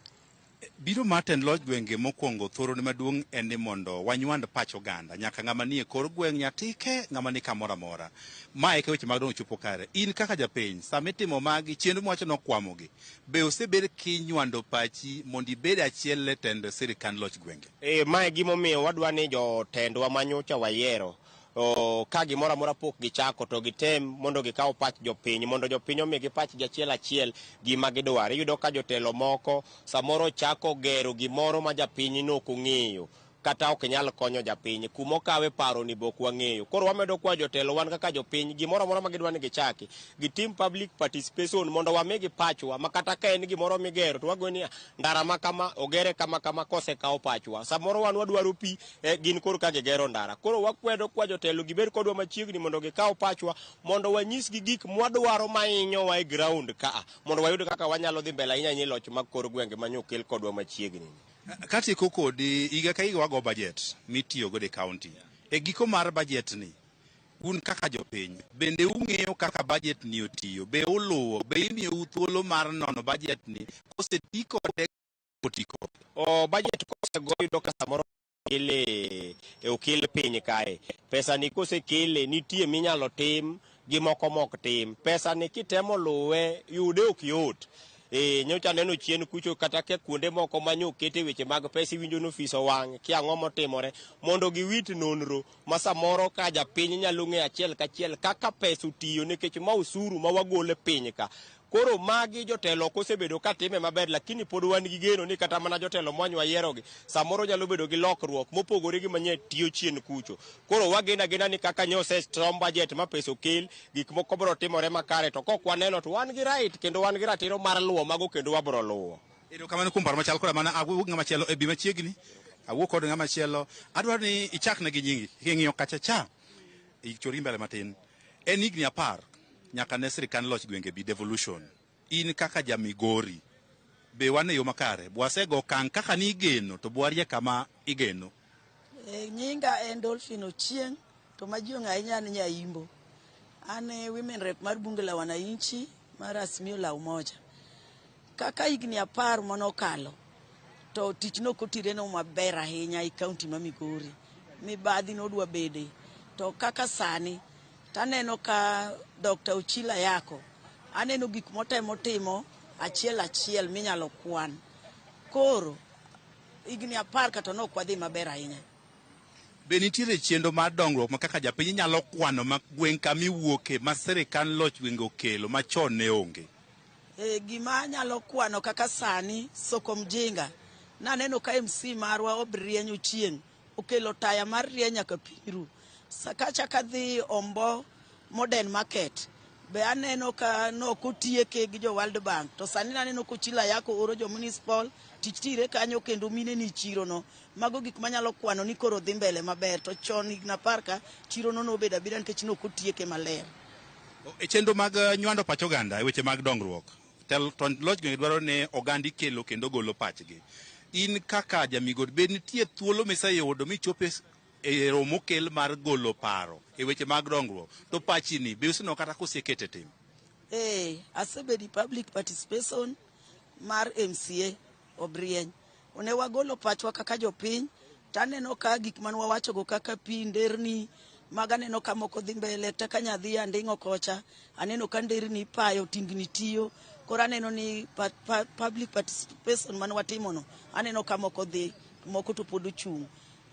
S15: Biro mar tend loch gwenge mokwongo thorone maduong' en ni mondo wanywand pach oganda nyaka ng'ama nie kor gweng' nyatike ng'ama ni kamoro amora. Ma eka weche mag dongruok chopo kare. In kaka japiny sama itimo magi chenro miwacho nokwamogi, be osebed kinywando pachi mondo ibed achiel e tend sirikand loch gwenge?
S16: Ma e gimomiyo wadwa ni jotendwa manyocha wayiero ka gimoro amora pok gichako to gitem mondo gikaw pach jopiny, mondo jopiny omigi pachgi achiel achiel gima gidwaro. Iyudo ka jotelo moko samoro chako gero gimoro ma japiny nok ong'eyo kata ok nyal konyo japiny, kuma okawe paro ni be ok wang'eyo. Koro wamedo kwayo jotelo wan kaka jopiny gimoro amora ma gidwa ni gichaki, gitim public participation mondo wamigi pachwa, ma kata ka en gimoro migero to wago ni ndara ma kama ogere kama kama kosekaw pachwa. Samoro wan wadwaro pi, gin koro ka gigero ndara. Koro wakwedo kwa jotelo gibed kodwa machiegni mondo gikaw pachwa, mondo wanyisgi gik mwadwaro mahinyowa e ground ka, mondo wayud kaka wanyalo dhi mbele ahinya ahinya e loch mag kor gwenge manyo okel kodwa machiegni.
S15: Katieko kodi, higa ka higa wago budget mitiyo godo e county. E giko mar budget ni, un kaka jopiny, bende ung'eyo kaka budget ni otiyo? Be uluwo? Be imiyou thuolo mar nono budget ni koseti kode oti kode?
S16: Budget kosego yudo ka samoro okel piny kae. Pesa ni kosekele nitie minyalo tim gi moko mok tim. Pesa ni kitemo luwe yude ok yot. Nyocha neno chien kucho kata ke kuonde moko manyo okete weche mag pesa, iwinjo ni ofis owang', kia ang'o motimore, mondo giwit nonro ma samoro ka japiny nyalo ng'eyo achiel kachiel kaka pesa otiyo, nikech ma osuru ma wagolo e piny ka. Koro magi jotelo ok osebedo ka time maber, lakini pod wan gi geno ni kata mana jotelo mwanyo wayierogi samoro nyalo bedo gi lokruok mopogore gi manye tiyo chien kucho. Koro wageno agena ni kaka nyo osesom budget ma pesa okel, gik moko biro timore makare, to kok waneno to wan gi right kendo wan gi ratiro mar luwo mago kendo wabiro luwo.
S15: Erokamano kuom paro machal koda mana awuok ng'ama chielo e bi machiegni, awuok kod ng'ama chielo. Adwaro ni ichakne gi nyingi, king'iyo kacha cha, ichori mbele matin. En higni 10 nyaka ne sirikand loch gwenge bi devolution. In kaka ja Migori, be wan e yo makare? Bwasego okang' kaka ni igeno to bwarie kama igeno?
S17: Nyinga en Dolphin Ochieng', to majiong'e ahinya an Nyaimbo. An e women rep mar bunge la wananchi mar Azimio la Umoja. Kaka higni 10 manokalo, to tich nok otireno maber ahinya e county ma Migori. Mibadhi nodwa bede. To kaka sani, taneno ka Dr. Ochila Ayacko, aneno gik motemo timo achiel achiel minyalo kwan. Koro, higni 10 kata nok wadhi maber ahinya.
S15: Be nitiere chenro mar dongruok ma kaka japiny inyalo kwano ma gweng' kama iwuoke ma sirikand loch gwenge okelo ma chon ne onge?
S17: Gima anyalo kwano kaka sani Soko Mjinga, naneno ka MC marwa Obrieny Ochieng' okelo taya mar rieny nyaka piny ru. Kacha kadhi Ombo Modern Market, be aneno ka nok otieke gi jo World Bank, to sani naneno ka Ochila Ayacko oro jo municipal tich tire kanyo kendo mine ni chiro no. Mago gik manyalo kwano ni koro dhi mbele maber, to chon higni 10 ka chiro no nobedo abeda nikech nok otieke maler.
S15: E chenro mag nywando pach oganda e weche mag dongruok, to loch gwenge dwaro ni oganda ikelo kendo golo pachgi. In kaka ja Migori, be nitie thuolo miseyudo michope e romo mokel mar golo paro e weche mag dongruok, to pachini be useneno kata kosekete tim?
S17: Asebedo public participation mar MCA Obrieny. Ne wagolo pachwa kaka jopiny, taneno ka gik mane wawachogo kaka pi, nderni, mago aneno ka moko dhi mbele, kata ka nyadhi Anding'o kocha, aneno ka nderni ipayo, tingni tiyo. Koro aneno ni public participation mane watimono, aneno ka moko dhi, moko to pod ochung'.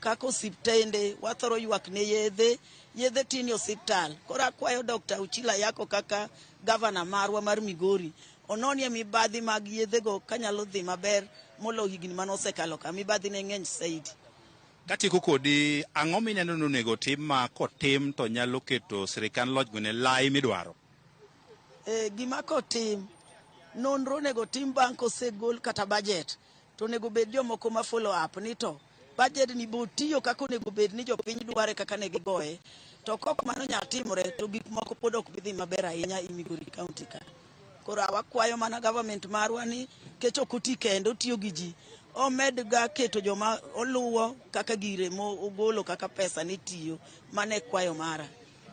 S17: Kaka osiptende wathoro ywak ne yedhe, yedhe tin e osiptal. Koro akwayo Dr. Uchila Yako kaka gavana marwa mar Migori ononie mibadhi mag yedhego kanyalo dhi maber molo higni mane osekalo ka mibadhi ne ng'eny saidi.
S15: Katieko kodi, ang'o mineno ni onego tim ma kotim to nyalo keto sirikand loch gwenge lai midwaro?
S17: Gima kotim, nonro onego tim bang' kosegol kata budget to onego bed jomoko ma follow up ni to budget ni bo tiyo kaka onego bed ni jopiny dware kaka ne gigoye. To kok mano nyal timore to gik moko pod ok bi dhi maber ahinya e Migori County ka. Koro wakwayo mana government marwa ni kech ok oti kende, otiyo gi ji. Omed ga keto joma oluwo kaka gire mo ogolo kaka pesa ne tiyo. Mano e kwayo mara.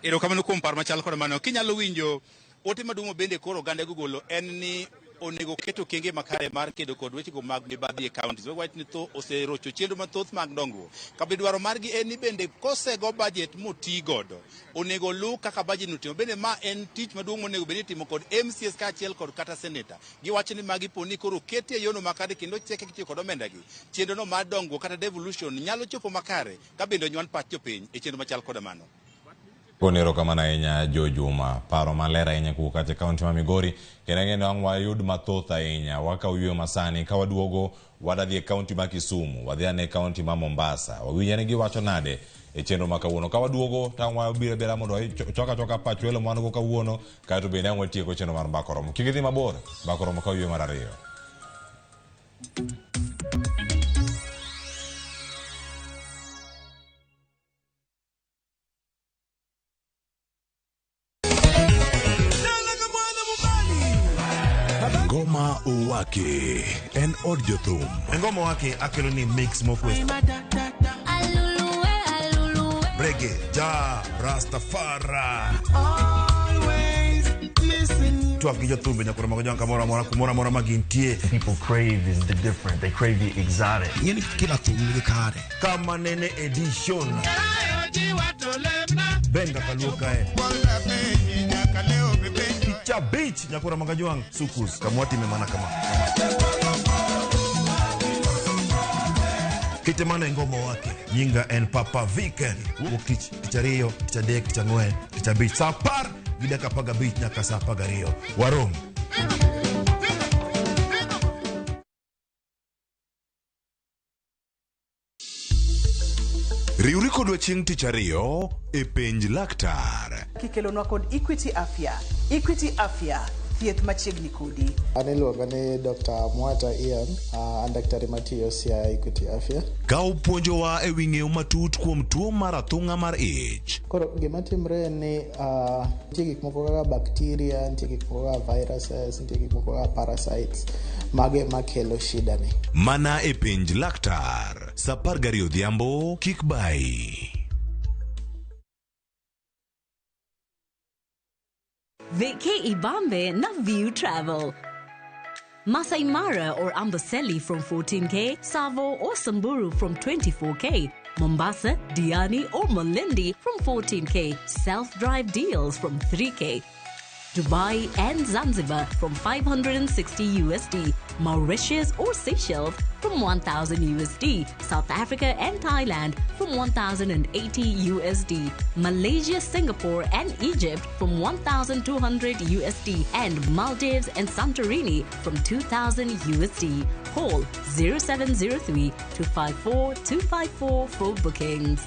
S15: Erokamano kuom paro machal kod mano. Kinyalo winjo ote maduong' bende koro oganda gogolo en ni onego ket okenge makare mar kedo kod wechego mag mibadhi e counties. Wach ni tho oserocho chenro mathoth mag dongruok. Kabe dwaro margi en ni bende kosego budget moti godo, onego luw kaka budget no timo. Bende ma en tich maduong' monego bed ni itimo kod MCAs kaachiel kod kata senator. Giwacho ni magi po ni koro keti e yono makare kendo cheke kitiyo kod omenda gi. Chenro no mar dongruok kata devolution nyalo chopo makare ka bende onyuan pach jopiny e chenro machal koda mano.
S2: Gone erokamano ahinya Jo Juma, paro maler ahinya kowuok kacha e kaunti ma Migori. Kendo ang'eyo ni wang' wayud mathoth ahinya. Wakawo yueyo masani ka waduogo wadhi e kaunti ma Kisumu, wadhi ane e kaunti ma Mombasa. Wawinj ane giwacho nade e chenro ma kawuono. Ka waduogo to ang' wabiro abira mondo wachok achoka pach welo ma wan go kawuono kaeto bende ang' watieko chenro mar Mbaka Oromo. Kik idhi mabor, Mbaka Oromo ka yueyo mar ariyo.
S1: Ngoma Owake en od jothum.
S18: Ngoma Owake akelo ni mix mokwe. Reggae, ja, Rastafari. Twak gi jothumbe nyakoro mag jong kamoro amora kumoro amora ma gintie.
S19: People crave is the different. They crave the exotic.
S18: Ing'eni kila thum nigi kare. Kama nene edition. Benga kaluo kae. Picha beach nyakoro mag jwang' sukus kamwatime mana kama. Kite mana e Ngoma Owake. Nyinga en Papa Viken. Wuok tich, tich ariyo, tich adek, tich ang'wen, tich abich. Saa 10:15 nyaka saa 12. Warom.
S1: Riwri kodwa chieng' tich ariyo e Penj Laktar.
S3: Kikelonwa kod Equity Afya. Equity Afya, thieth machiegni kodi.
S20: An iluonga ni Dr. Mwata Ian, an daktari matiyo Siaya Equity Afya.
S1: Ka opuonjowa e wi ng'eyo matut kuom tuo mar athung'a mar ich.
S20: Koro gima timre en ni nitie gik moko kaka bacteria, nitie gik moko kaka viruses, nitie gik moko kaka parasites, mago ema kelo shida ni.
S1: Mana e Penj Laktar, saa 12 odhiambo, kik bayi.
S21: Vacay Ibambe na View Travel. Masai Mara or Amboseli from 14K, Tsavo or Samburu from 24K, Mombasa, Diani or Malindi from 14K, self-drive deals from 3K, Dubai and Zanzibar from 560 USD, Mauritius or Seychelles from 1000 USD, South Africa and Thailand from 1080 USD, Malaysia, Singapore and Egypt from 1200 USD, and Maldives and Santorini from 2000 USD. Call 0703 254 254 for bookings.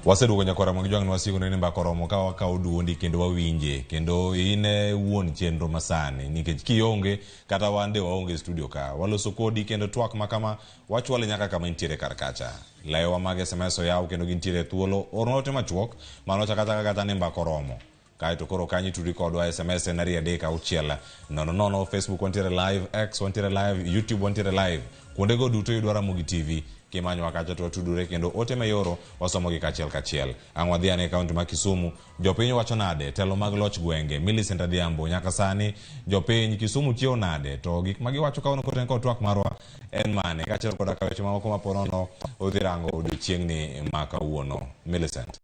S2: Waseduogo nyakwara mag jwang' nwasiko ni mbaka oromo ka wakawo duondi kendo wawinje kendo in e wuon chenro masani nikech kionge kata wan de waonge e studio ka waloso kodi kendo twak ma kama wachwale nyaka kama intiere kar kacha. Laewa mag SMS oyaw kendo gintiere e thuolo orna ote machuok mano chaka chaka kata ni mbaka oromo. Kaeto koro kanyo itudi kodwa SMS en 2 3 6 0 0, Facebook wantiere live, X wantiere live, YouTube wantiere live. Kuondego duto yudwa Ramogi TV kimanyowa kacha to watudore kendo ote mayoro wasomogi kachiel kachiel. Ang' wadhi ane e kaunti ma Kisumu, jopiny wacho nade telo mag loch gwenge Millicent Adhiambo nyaka sani jopiny Kisumu chiewo nade to gik ma giwacho kawuono kotenore kod twak marwa en mane kaachiel koda ka weche mamoko ma po nono odhi rango odiochieng'ni ma kawuono. Millicent.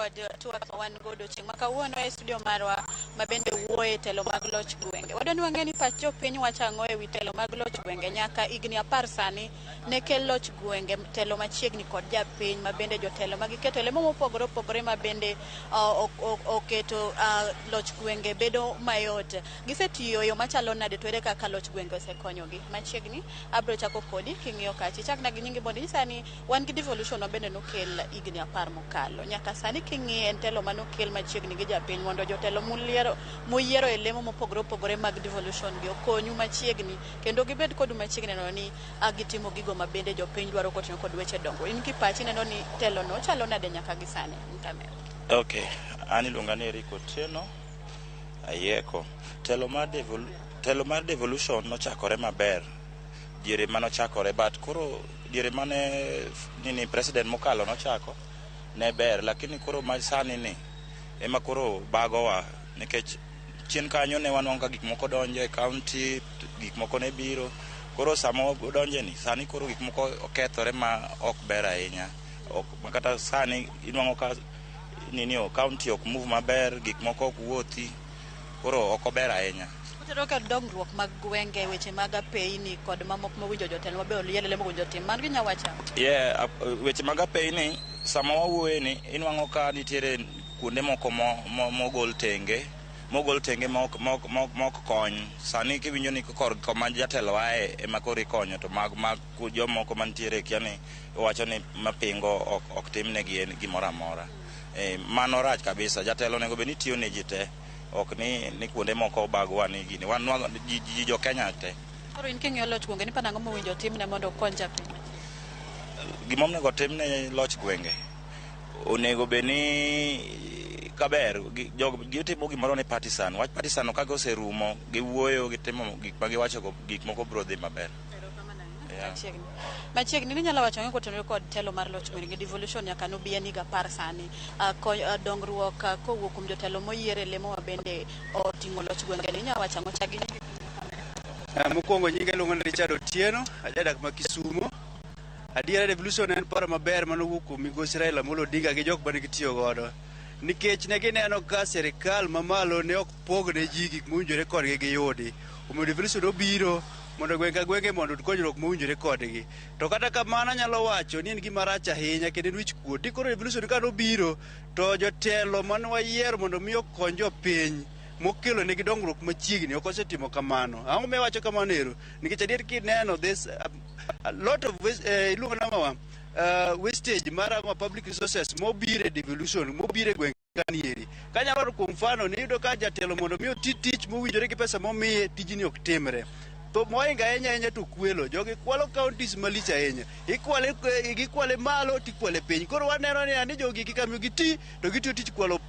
S5: kod twak ma wan godo chieng' ma kawuono e studio marwa ma bende wuoye telo mag loch gwenge. Wadwa ni wang'e ni pach jopiny wacho ang'o ewi telo mag loch gwenge nyaka higni 10 sani ne kel loch gwenge telo machiegni kod japiny ma bende jotelo ma giketo e lemo mopogore opogore ma bende oketo loch gwenge bedo mayot. Gisetiyo e yo machalo nade to ere kaka loch gwenge osekonyogi? Machiegni abiro chako kodi king'iyo kachi. Chakna gi nyingi mondo inyisa ni wan gi devolution ma bende nokel higni 10 mokalo. Nyaka sani king'iye en telo manokel machiegni gi japiny mondo jotelo moyiero e lemo mopogore opogore mag devolution gi okonyu machiegni kendo gibed kodu machiegni neno ni gitimo gigo ma bende jopiny dwaro koting'o kod weche dongo. In kipachi neno ni telo no chalo nade nyaka gi sani? Nkamera.
S22: Okay, an iluonga ni Eric Otieno Ayieko. Telo mar devolution nochakore maber diere manochakore, but koro diere mane nini president mokalo nochako ne ber, lakini koro ma sani ni ema koro bagowa nikech chien kanyo ne wanwang'o ka gik moko donjo e county, gik moko ne biro. Koro sama odonje ni sani koro gik moko okethore ma ok ber ahinya. Ok, kata sani inwang'o ka nini county ok move maber, gik moko ok wuothi, koro ok ober ahinya.
S5: Otero ka dongruok mag gwenge, weche mag apeyni kod mamoko mowinjo jotelo mabe oliele lemo owinjo tim. Mano ginya wacho ang'o?
S22: Yeah, weche mag apeyni sama wawuoye ni inwang'o ka nitiere kuonde moko mogol tenge mok kony. Sani kiwinjo ni kor koma jatelo ae ema koro ikonyo, to mag jomoko mantiere kia ni wacho ni mapingo ok timnegi en gimoro amora. Mano rach kabisa. Jatelo onego bed ni tiyo ne ji te, ok ni kuonde moko obagwa ni gini. Wan ji jo Kenya te.
S5: Koro in king'iyo loch gwenge ni panang'o mowinjo timne mondo okony japiny?
S22: Gima onego timne loch gwenge onego bed ni kaber gitimo gimoro ni partisan. Wach partisan ka giserumo, giwuoyo, gitimo gik ma giwacho go, gik moko biro dhi maber.
S5: Machiegni. Machiegni ninyalo wacho ang'o kotenore kod telo mar loch gwenge devolution nyaka nobi en higa 10 sani. Dongruok kowuok kuom jotelo moyier e lemo ma bende oting'o loch gwenge ni inyalo wacho ang'o chak gi nyingi?
S23: Mokwongo nyinga iluongo ni Richard Otieno, ajadak ma Kisumo. Adiera devolution en paro maber manowuok kuom migosi Raila Amolo Odinga gi jok mane gitiyo godo. Nikech ne gineno ka sirikal mamalo ne ok pog ne ji gik mowinjore kodgi giyudi. Omiyo devolution obiro mondo gwenge ka gwenge mondo oyud konyruok mowinjore kodgi. To kata kamano anyalo wacho ni en gima rach ahinya kendo en wich kuot. Ni koro devolution ka nobiro to jotelo mane wayiero mondo mi okony jopiny mokelo negi dongruok machiegni ok osetimo kamano. Ang'o miyo awacho kamano ero? Nikech adier kineno this a lot of iluongo nang'owa wastage mar ang'o public resources mobiro e devolution mobiro e gwenge kanieri. Kanyalo kuom mfano ni iyudo ka jatelo mondo mi oti tich mowinjore gi pesa momiye, tijni ok timre. To mohingo ahinya ahinya to kwelo. Jogi kwalo counties malich ahinya. Ikwale, gikwale malo tikwale piny. Koro waneno ni ani jogi kikamiyo giti to gitiyo tich kwalo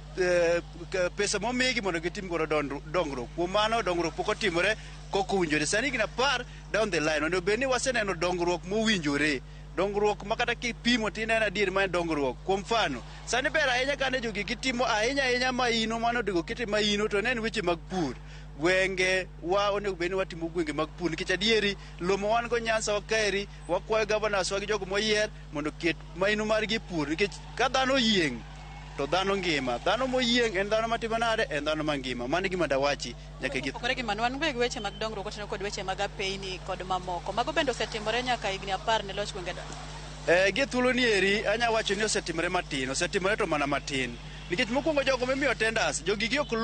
S23: pesa momigi mondo gitim godo dongruok. Kuom mano dongruok pok otimore kok owinjore. Sani higni 10 down the line onego bed ni waseneno dongruok mowinjore. Dongruok ma kata kipimo tineno adier ma en dongruok. Kuom mfano, sani ber ahinya kane jogi gitimo ahinya ahinya maino mano onego kete maino to ne en weche mag pur. Gwenge wa onego bed ni watimo gwenge mag pur nikech adieri lowo ma wan go Nyanza wa kaeri wakwayo governors wa gi jogo moyier mondo oket maino margi e pur nikech ka dhano oyieng' to dhano ngima. Dhano moyieng' en dhano matimo nade? En dhano mangima. Mano e gima dawachi nyaka gik.
S5: Opogore gi mano, wan be gi weche mag dongruok otenore kod weche mag apeyni kod mamoko. Mago bende osetimore nyaka higni 10 ne loch gwenge dongo.
S23: Gi thuolo ni eri anya wacho ni osetimore matin, osetimore to mana matin. Nikech mokwongo jogo mimiyo tenders, jogi gi ok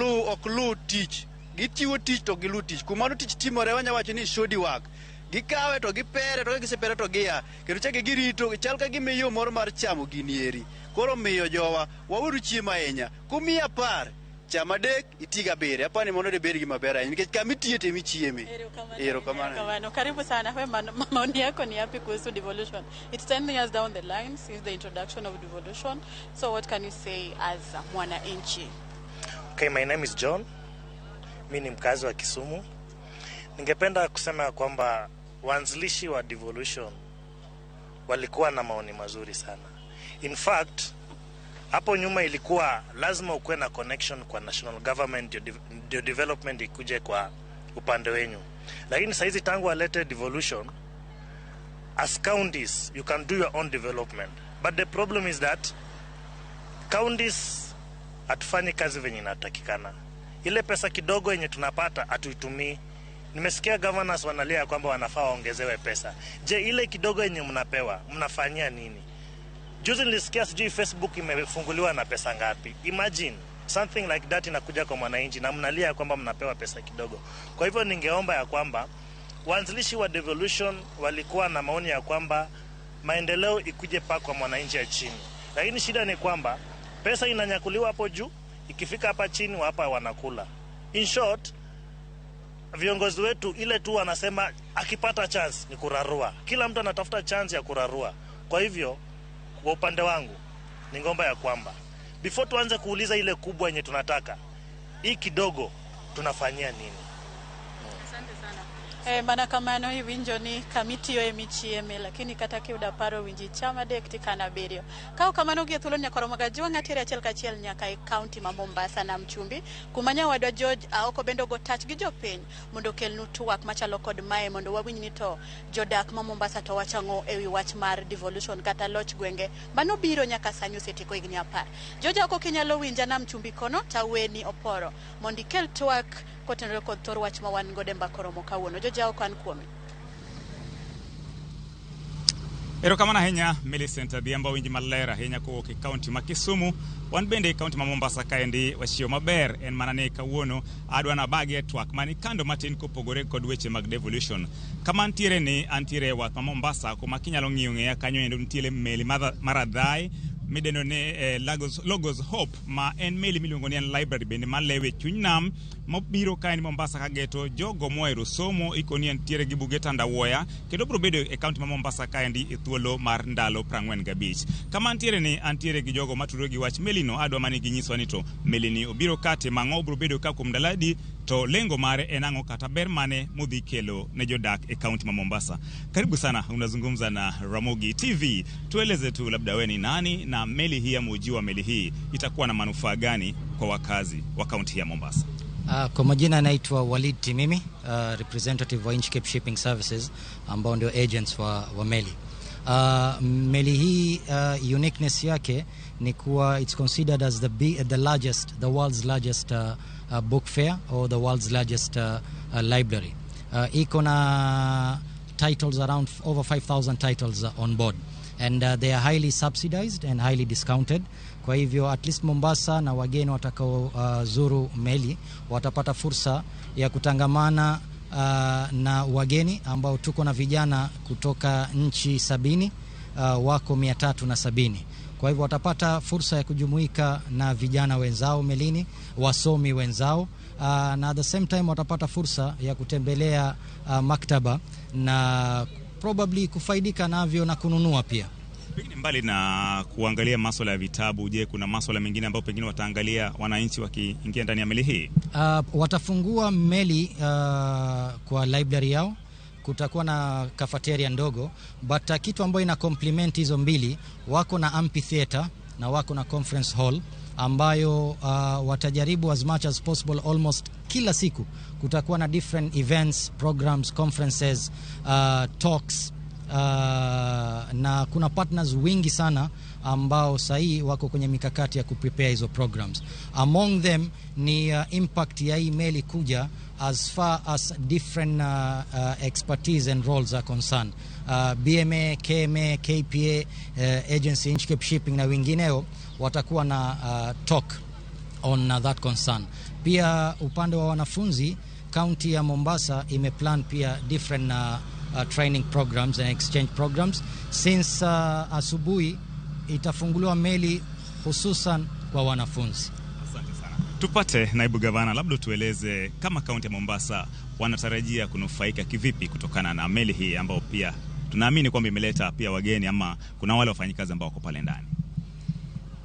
S23: luw tich. Gichiwo tich to ok giluw tich. Kuom mano tich timore wanya wacho ni shoddy work. Gikawe to gipere to ka gisepere to gia. Kendo chake girito chal ka gima yo moro mar chamo gini eri. Koro miyo jowa waweru chiemo ahinya. Kumiyi 10, cham 3, iti gi 7. Apani mondo dibed gima ber ahinya nikech kama itiye to ema ichieme. Erokamano.
S5: Erokamano. Karibu sana. We maoni yako ni yapi kuhusu devolution? It's 10 years down the line since the introduction of devolution. So what can you say as mwananchi?
S24: Okay, my name is John. Mimi ni mkazi wa Kisumu. Ningependa kusema kwamba waanzilishi wa devolution walikuwa na maoni mazuri sana. In fact, hapo nyuma ilikuwa lazima ukuwe na connection kwa national government ndio development ikuje kwa upande wenyu. Lakini saizi tangu walete devolution, as counties you can do your own development. But the problem is that counties Hatufanyi kazi venye inatakikana. Ile pesa kidogo yenye tunapata hatuitumii. Nimesikia governors wanalia kwamba wanafaa waongezewe pesa. Je, ile kidogo yenye mnapewa mnafanyia nini? Juzi nilisikia sijui Facebook imefunguliwa na pesa ngapi. Imagine something like that inakuja kwa mwananchi na mnalia kwamba mnapewa pesa kidogo. Kwa hivyo ningeomba ya kwamba waanzilishi wa devolution walikuwa na maoni ya kwamba maendeleo ikuje pa kwa mwananchi ya chini, lakini shida ni kwamba pesa inanyakuliwa hapo juu, ikifika hapa chini hapa wanakula. In short, viongozi wetu ile tu wanasema akipata chance ni kurarua. Kila mtu anatafuta chance ya kurarua. Kwa hivyo kwa upande wangu ningeomba ya kwamba before tuanze kuuliza ile kubwa yenye tunataka, hii kidogo tunafanyia nini?
S5: Asante sana. Mana kamano iwinjo ni kamitiyo e michieme, lakini kata kiyudo paro winji cham adek tikana abiriyo. Kaw kamano gi e thuolo nyakoromoga jiwa ng'atiere achiel kachiel nyaka e kaunti ma Mombasa nam chumbi kuma nyawadwa George Aoko bende ogo tach gi jopiny mondo okelnu twak machalo kod mae mondo wawinj ni to jodak ma Mombasa to wacho ang'o ewi wach mar devolution kata loch gwenge manobiro nyaka sani osetieko higni 10. George Aoko kinyalo winja nam chumbi kono taweni oporo mondo ikel twak kotenore kod thor wach ma wan godo e mbaka romo kawuono. George Aoko an kuomi.
S6: Erokamano ahinya Millicent Adhiambo, winji maler ahinya kowuok e kaunti ma Kisumu. Wan bende e kaunti ma Mombasa kaendi wachiewo maber, en mana ni kawuono adwa nabagi e twak mani kando matin kopogore kod weche mag devolution. Kama antiere ni antiere e wath ma Mombasa kuma kinyalo ng'iyo ng'eya kanyo endo nitiere meli mar adhai midendo ni Logos Hope, ma en meli miluongo ni en library bende malewe e chuny nam mobiro kae ni Mombasa kageto jogo mohero somo ikoni entiere gi buge tandawuoya kendo biro bedo e kaunti ma Mombasa kaendi e thuolo mar ndalo 45. Kama antiere ni antiere gi jogo matudore gi wach melino, adwa mani ginyiswa ni to melini obiro ka timo ang'o, obiro bedo ka kuom ndalo adi, to lengo mare en ang'o kata ber mane modhi kelo ne jodak e kaunti ma Mombasa. Karibu sana, unazungumza na Ramogi TV. Tueleze tu labda wewe ni nani na meli hii ama ujio wa meli hii itakuwa na manufaa gani kwa wakazi wa kaunti ya Mombasa?
S7: Kwa majina naitwa Walid Timimi, representative wa Inchcape Shipping Services ambao ndio agents wa meli. Meli hii uniqueness yake ni kuwa it's considered as the world's largest book fair or the world's largest library. Iko na titles around over 5,000 titles on board, and they are highly subsidized and highly discounted. Kwa hivyo at least Mombasa na wageni watakao zuru meli watapata fursa ya kutangamana na wageni ambao tuko na vijana kutoka nchi 70, wako 370. Kwa hivyo watapata fursa ya kujumuika na vijana wenzao melini, wasomi wenzao, na at the same time watapata fursa ya kutembelea maktaba na probably kufaidika navyo na kununua pia.
S6: Pengine mbali na kuangalia masuala ya vitabu, je, kuna masuala mengine ambayo pengine wataangalia wananchi wakiingia ndani ya meli hii?
S7: Watafungua meli kwa library yao, kutakuwa na cafeteria ndogo, but kitu ambayo ina complement hizo mbili, wako na amphitheater na wako na conference hall ambayo watajaribu as much as possible almost kila siku kutakuwa na different events, programs, conferences, talks, na kuna partners wingi sana ambao sahi wako kwenye mikakati ya kuprepare hizo programs. Among them ni impact ya hii meli kuja as far as different expertise and roles are concerned. BMA, KMA, KPA, agency Inchcape Shipping na wengineo watakuwa na talk on that concern. Pia upande wa wanafunzi, county ya Mombasa imeplan pia different training programs and exchange programs. Since asubuhi itafunguliwa meli hususan kwa wanafunzi.
S6: Asante sana. Tupate naibu gavana, labda tueleze kama kaunti ya Mombasa wanatarajia kunufaika kivipi kutokana na meli hii ambayo pia tunaamini kwamba imeleta pia wageni ama kuna wale wafanyikazi ambao wako pale ndani.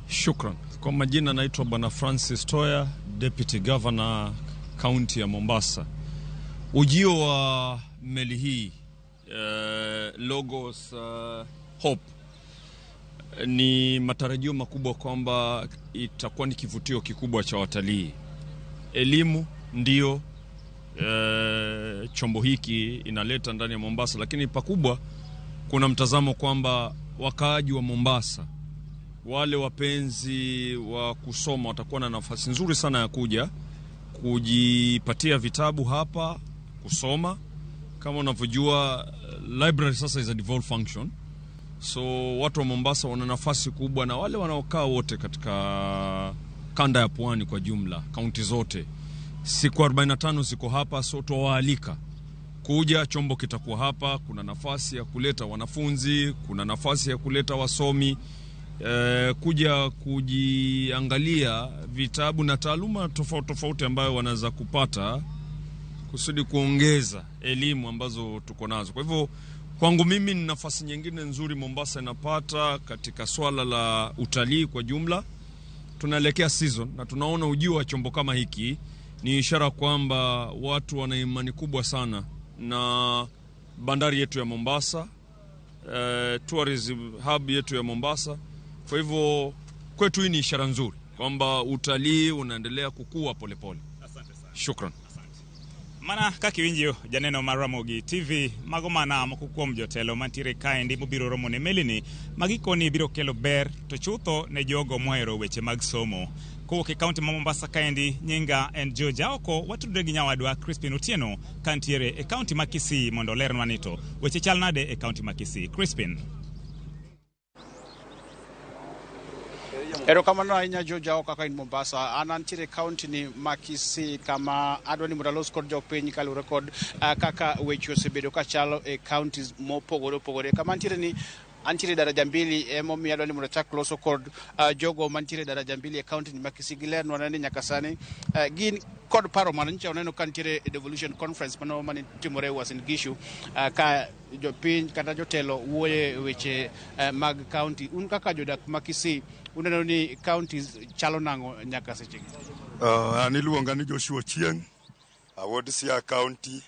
S8: Shukran. Kwa majina naitwa Bwana Francis Toya, Deputy Governor kaunti ya Mombasa. Ujio wa meli hii Logos Hope ni matarajio makubwa kwamba itakuwa ni kivutio kikubwa cha watalii. Elimu ndio chombo hiki inaleta ndani ya Mombasa, lakini pakubwa kuna mtazamo kwamba wakaaji wa Mombasa Wale wapenzi wa kusoma watakuwa na nafasi nzuri sana ya kuja kujipatia vitabu hapa kusoma. Kama unavyojua, library sasa is a devolved function, so watu wa Mombasa wana nafasi kubwa, na wale wanaokaa wote katika kanda ya pwani kwa jumla, kaunti zote, siku 45 ziko hapa, so twawaalika kuja. Chombo kitakuwa hapa. Kuna nafasi ya kuleta wanafunzi, kuna nafasi ya kuleta wasomi kuja kujiangalia vitabu na taaluma tofauti tofauti ambayo wanaweza kupata kusudi kuongeza elimu ambazo tuko nazo. Kwa hivyo kwangu mimi ni nafasi nyingine nzuri Mombasa inapata katika swala la utalii kwa jumla. Tunaelekea season na tunaona ujio wa chombo kama hiki ni ishara kwamba watu wana imani kubwa sana na bandari yetu ya Mombasa, tourism hub yetu ya Mombasa. Kwa hivyo kwetu hii ni ishara nzuri kwamba utalii unaendelea kukua polepole.
S6: Asante sana.
S8: Shukran.
S6: Mana kaka iwinjo janeno mar Ramogi TV, mago mana moko kuom jotelo mantiere kaendi mobiro romo ne melini magikoni biro kelo ber to chutho ne jogo mohero weche mag somo. Kowuok e kaunti ma Mombasa kaendi, nyinga en George Aoko, watudre gi nyawadwa Crispin Otieno kantiere e kaunti ma Kisii mondo olernwa ni to weche chal nade e kaunti ma Kisii. Crispin.
S9: Erokamano ahinya George Aoko kaka in Mombasa. An antiere e kaunti ni ma Kisii kama adwa ni mondo alos kod jopiny kaluwore kod kaka weche osebedo kachalo e counties mopogore opogore. Kama antiere ni antiere Daraja Mbili, emomiyo adwa ni mondo achak loso kod jogo mantiere Daraja Mbili e kaunti ni ma Kisii. Gilernwa ni nyaka sani gin kod paro mano nyocha waneno ka nitiere devolution conference mano mane timore Uasin Gishu, ka jopiny kata jotelo wuoye e weche mag county. Un kaka jodak ma Kisii uneno ni counties chalo nang'o nyaka sechegi?
S10: An iluonga ni Joshua Chieng', awuod Siaya County,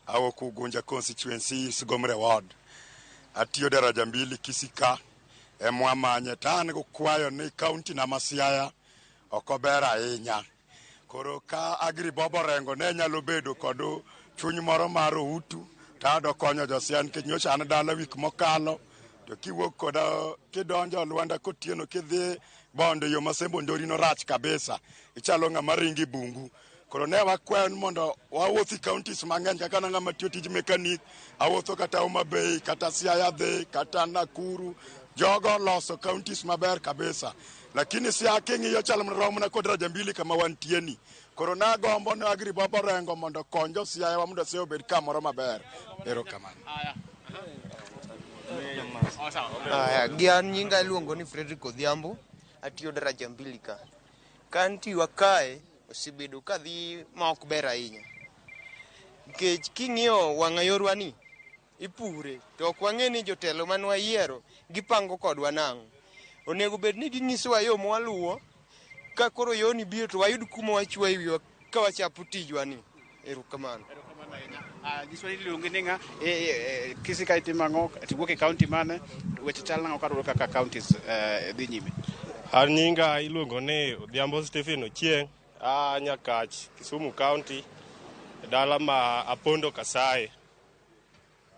S10: awuok Ugunja constituency, Sigomre ward. Atiyo Daraja Mbili Kisii ka, emwamanye to an gi kwayo ni county na ma Siaya ok ober ahinya. Koro ka Agri Bob Orengo ne nyalo bedo kod chuny moro mar utu to ado konyo jo Siaya nikech nyocha an dala wik mokalo to kiwuok koda kidonjo Lwanda Kotieno kidhi Bondo yo ma Sembo Ndori no rach kabisa, ichalo ng'ama ringo e bungu. Koro ne wakwayo ni mondo wawuothi counties mang'eny kaka na ng'ama tiyo tij mechanic, awuotho kata Homa Bay, kata Siaya dhi, kata Nakuru. Jogo oloso counties maber kabisa. Lakini Siaya king'iyo chal romna kod Daraja Mbili kama wantie ni. Koro nagombo ni Agri Bob Orengo mondo okony jo Siaya wa mondo Siaya obed kamoro maber. Erokamano.
S11: Aya, gi an nyinga iluongo ni Frederick Odhiambo, atiyo Daraja Mbili ka. Kaunti wa kae osebedo kadhi ma ok ber ahinya. Nikech king'iyo wang'a yorwa ni, ipure, to ok wang'e ni jotelo mane wayiero gipango kodwa nang'o. Onego bed ni ginyisowa yo mwaluwo, ka koro yoni biro to wayud kuma wachwoye wiwa ka wachapo tijwa ni. Erokamano.
S9: Nyiswa ni iluongi ni ng'a, Kisii ka itimo ang'o, tiwuok e county mane, weche chal nang'o kaluwore kaka counties dhi nyime?
S12: An nyinga iluongo ni Odhiambo Stephen Ochieng', aa Nyakach, Kisumu County, e dala ma Apondo Kasaye.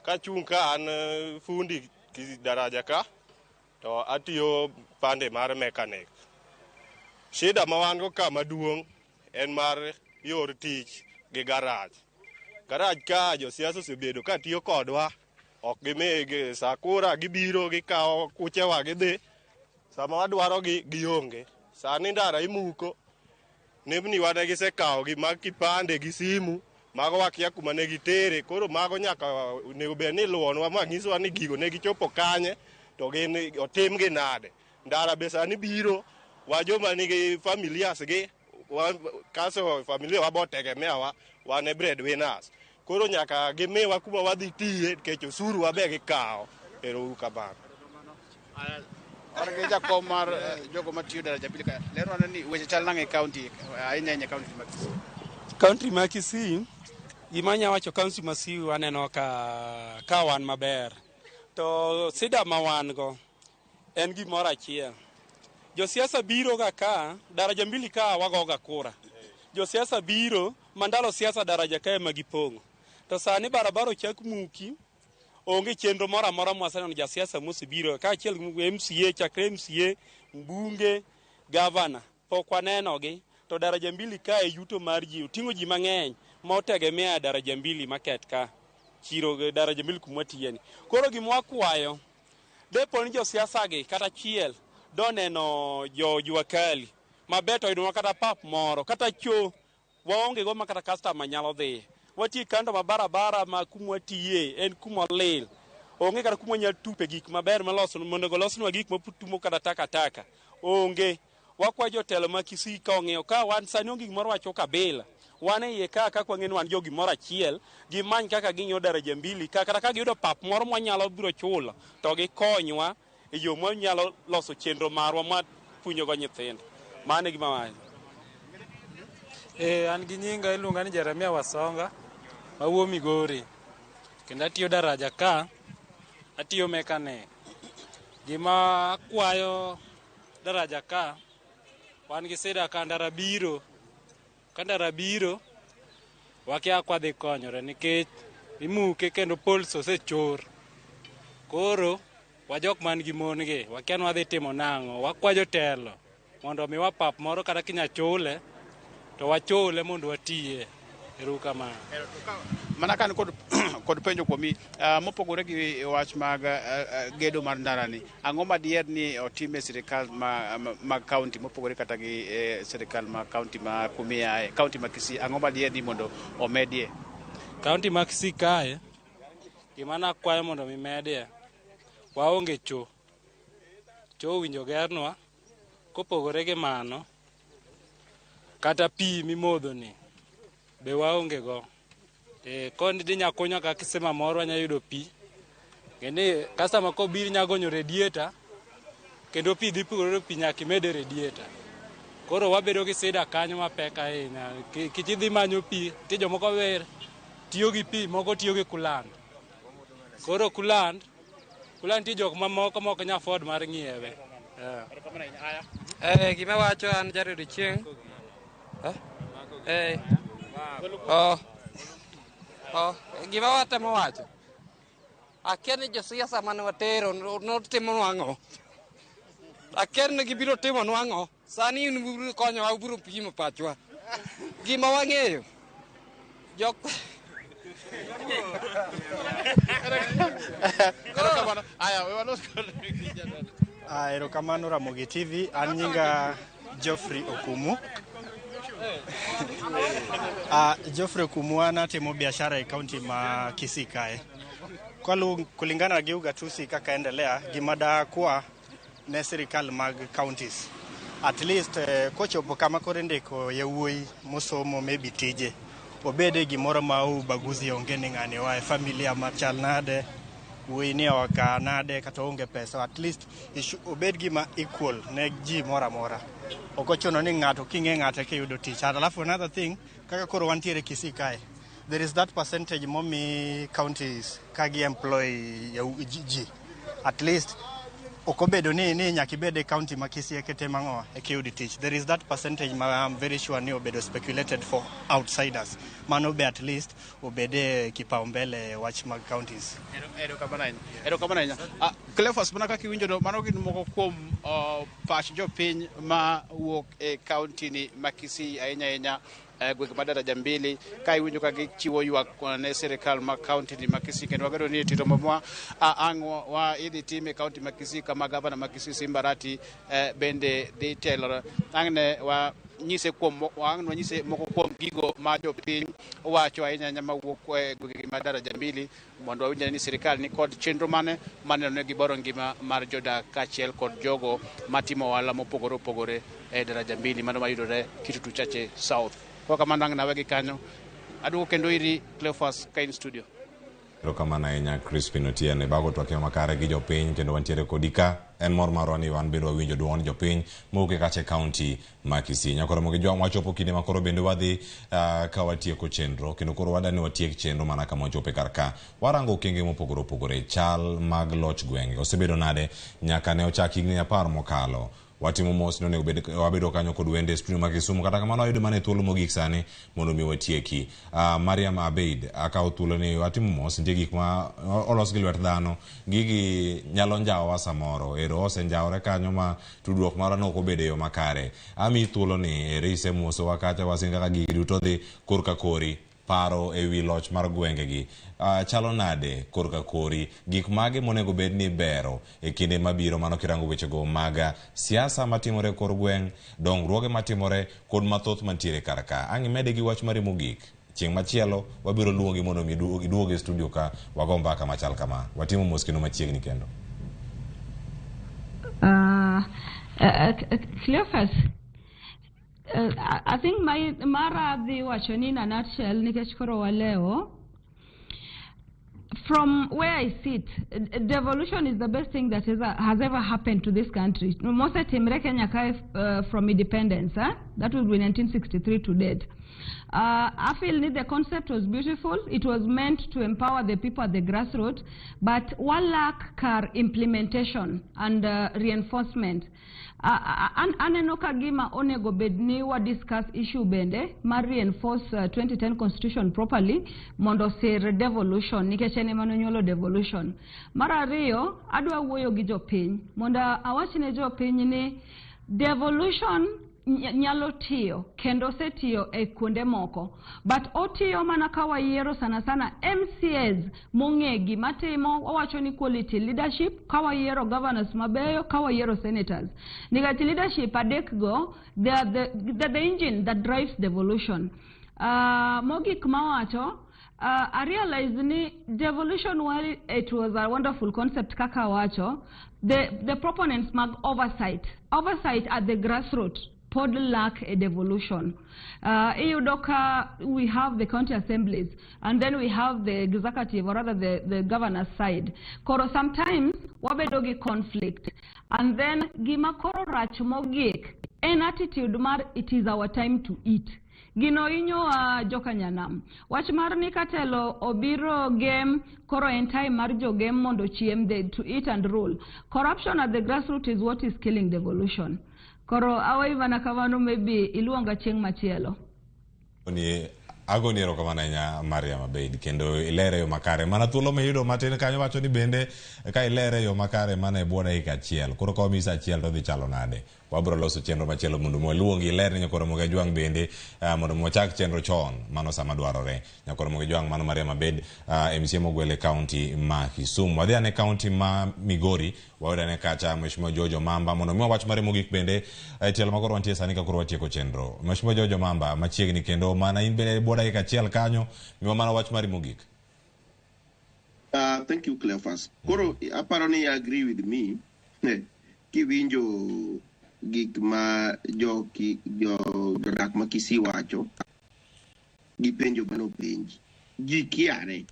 S12: Kachung' ka an fundi daraja ka, to atiyo pande mar mechanic. Shida ma wan go ka maduong' en mar yor tich gi garage. Garage ka josiasa osebedo ka tiyo kodwa, ok gimi sa kura gibiro gikawo kuchewa gidhi, sama wadwarogi gionge. Sani ndara imuko, nembni wa ne gisekawo gi mag kipande gi simu, mago wakia kuma ne gitere, koro mago nyaka onego bed ni iluwonwa ma nyiswa ni gigo ne gichopo kanye to gin otimgi nade. Ndara be sani biro, wa joma nigi familias gi, kaso familia wa botegemea wa, wan e breadwinners. Koro nyaka gimiwa kuma wadhi tiye nikech osuru wa be gikawo. Ero uru kamano.
S9: Wan gi jakom mar jogo matiyo Daraja Mbili ka. Lerwa ni weche chal nang'o e county, ahinya ahinya county ma Kisii?
S25: County ma Kisii, gima anya wacho county ma Kisii waneno ka wan maber. To sida ma wan go en gimoro achiel. Josiasa biro ga ka, Daraja Mbili ka wagoga kura. Josiasa biro, mandalo siasa daraja ka ema gipong'o. To sani barabara ochak muki, onge chenro moro amora mwaseneno jasiasa mosebiro kaachiel gi MCA, chakre MCA Mbunge, gavana, pok wanenogi. To Daraja Mbili kae yuto mar ji oting'o ji mang'eny ma otegemea Daraja Mbili market ka chiro Daraja Mbili kuma watiyeni. Koro gima wakwayo, depo ni josiasa gi kata achiel doneno jo jua kali maber to oyudonwa kata pap moro kata cho waonge go ma kata customer nyalo dhiye. Watiyo kando ma barabara ma kuma watiye en kuma olil. Onge kata kuma wanyalo tupe gik maber maloso mondo olosnwa gik matumo kata takataka. Onge. Wakwa jotelo ma Kisii ka ong'iyo ka wan sani onge gimoro wacho kabila. Wan e iye ka kaka wang'e ni wan jo gimoro achiel, gimany kaka ging'iyo Daraja Mbili ka kata ka giyudo pap moro mwanyalo biro chulo to gikonywa e yo mwanyalo loso chenro marwa mwa puonjogo nyithindo. Mano e gima wacho.
S4: An gi nyinga iluonga ni Jeremia Wasonga, mawuok Migori. Kendo atiyo daraja ka, atiyo mechanic. Gima akwayo daraja ka, wan gi sida ka ndara biro. Ka ndara biro, wakia kwa dhi konyore nikech imuke kendo poles osechor. Koro, wajok man gi mon gi, wakia ni wadhi timo nang'o. Wakwa jotelo mondo omiwa pap moro kata kinya chule, to wachule mondo watiye. Erokamano.
S9: Mana kan kod penjo kuomi, mopogore gi wach mag gedo mar ndarani, ang'o madier ni otim e sirikal mag county mopogore kata gi sirikal mag county ma kumiae, county ma Kisii, ang'o madier ni mondo omedie?
S4: County ma Kisii kae, gima nakwayo mondo mi medie, waonge cho. Cho owinjo gernwa, kopogore gi mano, kata pi mimodho ni be waonge go. Koni di nyakunywa ka kisima moro wanya yudo pi. Kendo customer kobiro nya gonyo radiator, kendo pi dhi pogore pi nyaka imed e radiator. Koro wabedo gi sida kanyo mapek ahinya. Kich idhi manyo pi, nitie jomoko wer tiyo gi pi, moko tiyo gi coolant. Koro coolant nitie jok mamoko mok nya afford mar ng'iewe.
S13: Gima wacho an Jared Ochieng'. Gima watemo wacho. Akia ni josiasa mane watero notimonwa ang'o. Akia ni gibiro timonwa ang'o. Sani un ubiro konyowa, ubiro pimo pachwa. Gima wang'eyo. Jok
S14: Erokamano Ramogi TV, an nyinga Geoffrey Okumu. Geoffrey Okumu an atimo biashara e county ma Kisii kae. Kulingana gi ugatusi kaka endelea, gima dakwa ne sirikal mag counties. At least kochopo kama koro indiko yawuoyi mosomo maybe tije, obede gimoro ma ubaguzi onge ni ng'ani oa e familia machal nade, wuoyi ni oa ka nade kata onge pesa. At least obed gima equal ne ji moro amora. Ok ochuno ni ng'ato king'e ng'ato eka iyudo tich. Alafu another thing, kaka koro wantiere Kisii kae, there is that percentage momi counties ka gi employ ji. At least ok obedo ni nyaka ibed e county ma Kisii eka itim ang'o eka iyud tich. There is that percentage ma I'm very sure ni obedo speculated for outsiders. Mano be at least obede kipaumbele wach mag counties.
S9: Erokamano ahinya. Erokamano ahinya. Cleophas, mana kaka iwinjo no, mano gin moko kuom pach jopiny ma wuok e county ni ma Kisii ahinya ahinya gwenge ma Daraja Mbili, ka iwinjo ka gichiwo ywak ne sirikal ma county ni ma Kisii, kendo wageno ni tito mamwa ang' wa idhi tim e county ma Kisii kama gavana ma Kisii Simba Arati bende dhi telo. Ang' ne wa nyise kuom ang' wanyise moko kuom gigo ma jopiny wacho ahinya ahinya mawuok e gwenge ma Daraja Mbili, mondo wawinj ni sirikal ni kod chenro mane maneno ne giboro ngima mar jodak kaachiel kod jogo matimo ohala mopogore opogore e Daraja Mbili mano mayudore Kitutu Chache South. Kamano ang' nawegi kanyo. Aduogo kendo iri Cleophas ka in studio.
S2: Erokamano ahinya Crispin Otieno, ibago twak makare gi jopiny kendo wantiere kodi ka. En mor marwa ni wan bende wawinjo duond jopiny mowuok e kacha e county ma Kisii. Nyakoro mogi jwang' wachopo kinde ma koro bende wadhi ka watieko chenro kendo koro wadani watiek chenro mana kama wachope kar ka. Warango okenge mopogore opogore, chal mag loch gwenge osebedo nade nyaka ne ochak higni 10 mokalo. Watimo mos ni onego bed wabedo kanyo kod wende e studio ma Kisumu. Kata kamano wayudo mana e thuolo mogik sani mondo mi watieki. Mariam Abeid, akawo thuolo ni watimo mos, nitie gik ma olos gi lwet dhano. Gigi nyalo njawowa samoro. Ero osenjawore kanyo ma tudruok marwa ne ok obedo e yo makare. Amiyi thuolo ni ere isemosowa kacha wasin kaka gigi duto dhi korka kori. Paro e wi loch mar gwengegi chalo nade korka kori? Gik mage monego bed ni bero e kinde mabiro mano kirango wechego mag siasa matimore e kor gweng', dongruoge matimore kod mathoth mantiere kar ka. Ang' imede gi wach mari mogik. Chieng' machielo wabiro luongi mondo mi iduog e studio ka wago mbaka machal kama. Watimo mos kendo machiegni kendo.
S15: Cleophas, I think my mara dhi wacho ni in a nutshell nikech koro walewo. From where I sit, devolution is the best thing that has ever happened to this country. Mosetimre Kenya kae from independence, eh? That will be 1963 to date. I feel ni the concept was beautiful. It was meant to empower the people at the grassroots, but one lack kar implementation and reinforcement. Aneno ka gima onego bed ni wa discuss issue bende mar reinforce 2010 constitution properly mondo sir devolution nikech en ema nonyuolo devolution. Mar ariyo, adwa wuoyo gi jopiny mondo awach ne jopiny ni devolution nyalo tiyo kendo osetiyo e kuonde moko, but otiyo mana ka wayiero sana sana MCAs mong'e gima timo. Wawacho ni quality leadership, ka wayiero governors mabeyo, ka wayiero senators, nikech leadership adek go, they are the engine that drives devolution. Mogik mawacho, I realize ni devolution, while it was a wonderful concept kaka wacho, the proponents mag oversight at the grassroots pod lack a devolution. Iyudo ka we have the county assemblies and then we have the executive, or rather the governor's side. Koro sometimes wabedo gi conflict. And then gima koro rach mogik en attitude mar it is our time to eat. Gino hinyowa joka nyanam. Wach mar ni katelo obiro game, koro en time mar jo game mondo chiem, to eat and rule. Corruption at the grassroots is what is killing devolution. Koro aweyi mana kamano, maybe iluonga chieng' machielo.
S2: Ni agoni erokamano ahinya Mariam Abeid, kendo ilere e yo makare. Mana thuolo miyudo matin kanyo wacho ni bende ka ilere e yo makare mana e bwo dakika achiel. Koro ka wamiyi sa achiel to dhi chalo nade? Wabiro loso chenro machielo mondo waluongi iler ne Nyakoro Ramogi Ajwang' bende mondo wachak chenro chon mano sama dwarore. Nyakoro Ramogi Ajwang' mano Mariam Abeid, MCA mogwel e kaunti ma Kisumu. Wadhi ane kaunti ma Migori, wayudo ane kacha Mheshimiwa George Omamba mondo miwa wach mare mogik bende e tielo ma koro wantie sani ka koro watieko chenro. Mheshimiwa George Omamba machiegni kendo mana in bende e bwo dakika achiel kanyo, miwa mana wach mari mogik.
S16: Thank you, Cleophas. Koro aparo ni agree with me kiwinjo gik ma jo jodak ma Kisii wacho gi penjo manopenji. Ji kiare.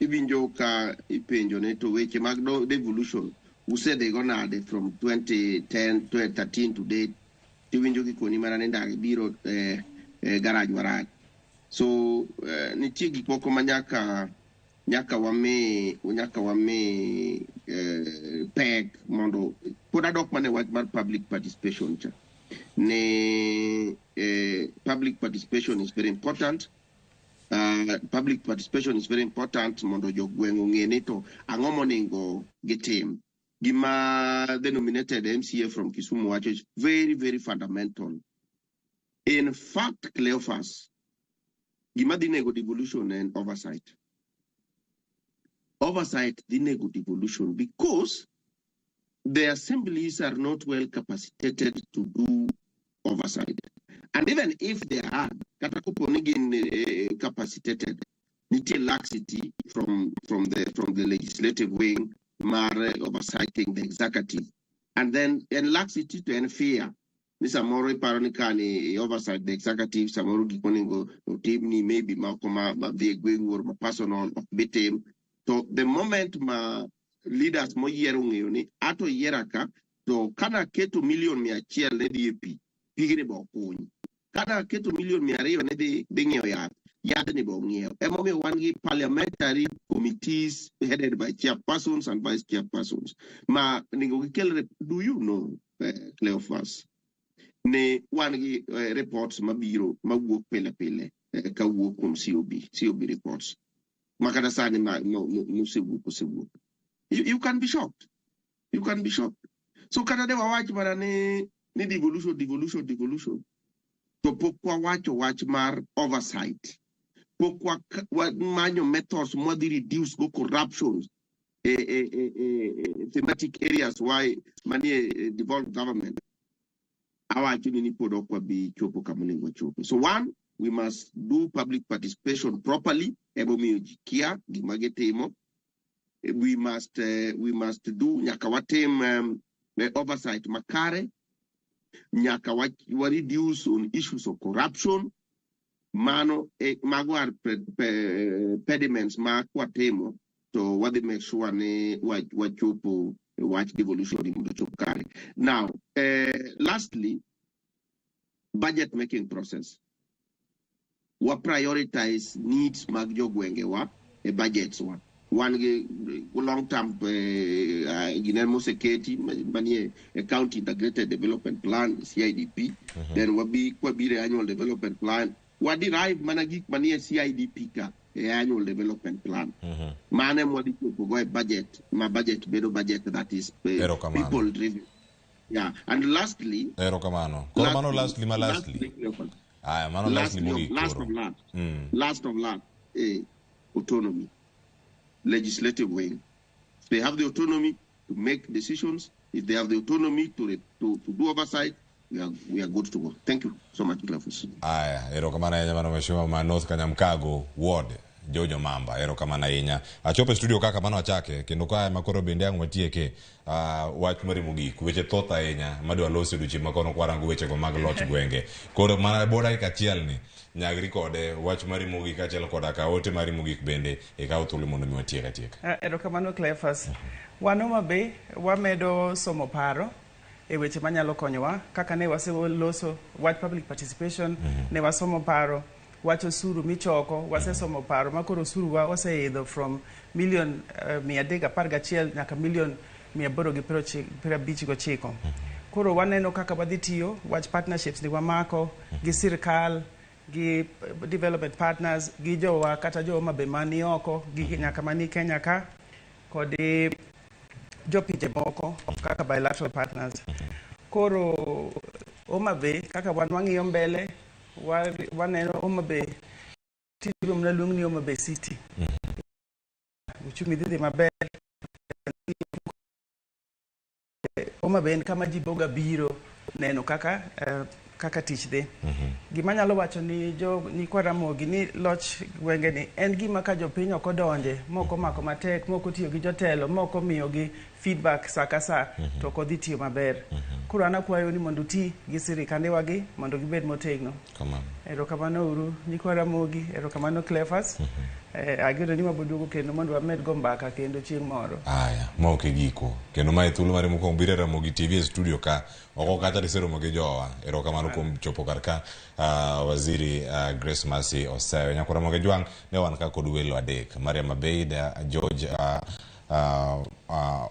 S16: Iwinjo ka ipenjo ne to weche mag devolution usedhigo nade from 2010, 2013 to date. Tiwinjo gikoni mana ni ndagi biro garaj warach. So nitie gik moko ma nyaka wami pek mondo pod adok mana e wach mar public participation cha. Ne public participation is very important. Public participation is very important mondo jogweng' ong'e ni to ang'o monego gitim. Gima the nominated MCA from Kisumu wacho is very, very fundamental. In fact, Cleophas, gima dhi nego devolution en oversight. Oversight dhi nego devolution because the assemblies are not well capacitated to do oversight. And even if they are, kata kopo ni gin capacitated, nitie laxity from the legislative wing mar oversighting the executive. And then en laxity to en fear. Ni samoro iparo ni kani oversight the executive, samoro gik monego otimni maybe moko ma dhi e gweng' or ma personal ok bi tim. To the moment ma leaders moyier ong'eyo ni ato yiera ka, to kana keto milion 100 ne dhi e pi, pigni bo okuny. Kana keto milion 200 ne dhi ng'iewo yath, Yadhni be ong'iew. Emomiyo wan gi parliamentary committees headed by chairpersons and vice chairpersons. Ma onego gikel do you know, Cleophas, ne wan gi reports mabiro mawuok pile pile kawuok kuom COB, COB reports. Makata sani ma mosewuok osewuok. You can be shocked. You can be shocked. So kata de wawach mana ni devolution, devolution, devolution. To pok wawacho wach mar oversight. Pok wamanyo methods mwadhi reduce go corruption e thematic areas why manie devolved government. Awacho ni pod ok wabi chopo kama onego wachope. So one, we must do public participation properly. Emomiyo ji kia gima gitimo. We must do nyaka watim oversight makare. Nyaka wa reduce on issues of corruption. Mano mago are pediments ma kwatimo to wadhi make sure ni wachopo wach devolution ni mondo ochop kare. Now, lastly, budget making process. Wa prioritize needs mag jogwengewa e budgets wa. Wan gi long term gine moseketi manie e County Integrated Development Plan, CIDP. Then wabi kwabiro e Annual Development Plan. Wa derive mana gik manie CIDP ka e Annual Development Plan. Mano ema wadhi chopo go e budget, ma budget bedo budget that is
S2: Erokamano.
S16: people driven. Yeah, and lastly,
S2: Erokamano. Koro mano lastly ma lastly. Aya, mano lastly mogik
S16: last
S2: koro.
S16: of last, last of last, autonomy, legislative wing. They have the autonomy to make decisions. If they have the autonomy to do oversight, we are good to go. Thank you so much, Cleophas.
S2: Aya, erokamano ahinya mano mheshimiwa ma North Kanyamkago Ward, Jojo Mamba, erokamano ahinya. Achopo e studio kaka mano achake, kendo kae ma koro bende ang' watieke wach mari mogik, weche thoth ahinya madwa loso odiochieng' ma kono kwarango wechego mag loch gwenge. Koro mana bo dakika achiel ni, nyagri kode wach mari mogik kaachiel koda ka ote mari mogik bende ikaw thuolo mondo mi watiek atieka.
S3: Erokamano Cleophas. Wan Homa Bay wamedo somo paro e weche manyalo konyowa kaka ne waseloso wach public participation. Ne wasomo paro wach osuru michoko, wasesomo paro ma koro osuru wa oseidho from million 311 nyaka million 859. Koro waneno kaka wadhi tiyo wach partnerships ni wamako gi sirkal gi development partners gi jowa kata jo Homa Bay mani oko gi nyaka mani Kenya ka kod jopinje moko kaka bilateral partners. Koro Homa Bay kaka wan wang'iyo mbele waneno Homa Bay tibiro mana luong ni Homa Bay City. Uchumi dhi maber. Homa Bay en kama ji boga biro neno kaka tich dhi. Gima anyalo wacho ni jo nyikwa Ramogi ni loch gwenge ni en gima ka jopiny ok odonje mok omako matek mok otiyo gi jotelo mok omiyogi feedback sa ka sa to ok odhi tiyo maber. Koro an akwayo ni mondo uti gi sirikande gi mondo gibed motegno.
S2: Kamano.
S3: Erokamano uru nyikwa Ramogi, erokamano Cleophas. Ageno ni waboduogo kendo mondo wamed go mbaka kendo chieng' moro.
S2: Aya, ma ok e giko. Kendo mae thuolo mare mokwongo biro e Ramogi TV e studio ka. Oko kacha tiseromo gi jowa. Erokamano kuom chopo kar ka waziri Grace Mercy Osewe. Nyakwa Ramogi Jwang' ne wan ka kod welo adek. Mariam Abeid, George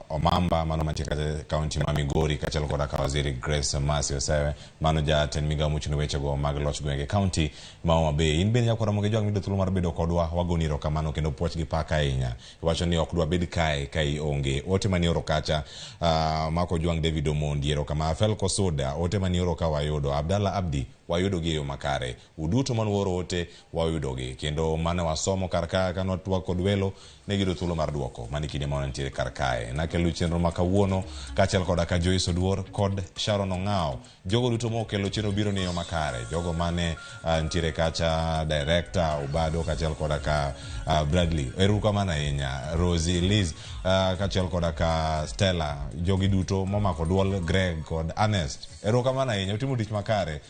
S2: Omamba mano mantie kata e kaunti ma Migori kaachiel koda ka waziri Grace Mercy Osewe mano jatend migawo mochung' ne wechego mag loch gwenge kaunti ma Homa Bay. In bende nyakwa Ramogi Jwang' miyudo thuolo mar bedo kodwa wagoni erokamano kendo puoch gi pak ahinya. Iwacho ni ok dwa bed kae ka ionge. Ote manioro kacha Mako Jwang' David Omondi erokamano. Felco Soda ote manioro ka wayudo. Abdalla Abdi wayudo gi e yo makare. Uduto manuoro ote wayudogi kendo mane wasomo kar ka kane watwak kod welo ne giyudo thuolo mar duoko mane kinde ma wantiere kar kae. Nakelo chenro ma kawuono kaachiel koda ka Joyce Oduor kod Sharon Ong'ao. Jogo duto mokelo chenro biro ni e yo makare. Jogo mane nitiere kacha director Obado kaachiel koda ka Bradley. Erokamano ahinya. Rosie Liz kaachiel koda ka Stella. Jogi duto momako duol Greg kod Ernest. Erokamano ahinya. Utimo tich makare.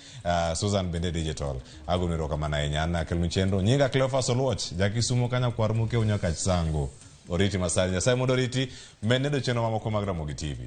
S2: Susan bende digital. Agonu erokamano ahinya. An nakelonu chenro. Nyinga Cleophas Oluoch. Jakisumo kanyakwar Mokeu nyaka Sango. Oriti masani. Nyasaye mondo oriti. Med neno chenro mamoko mag Ramogi TV.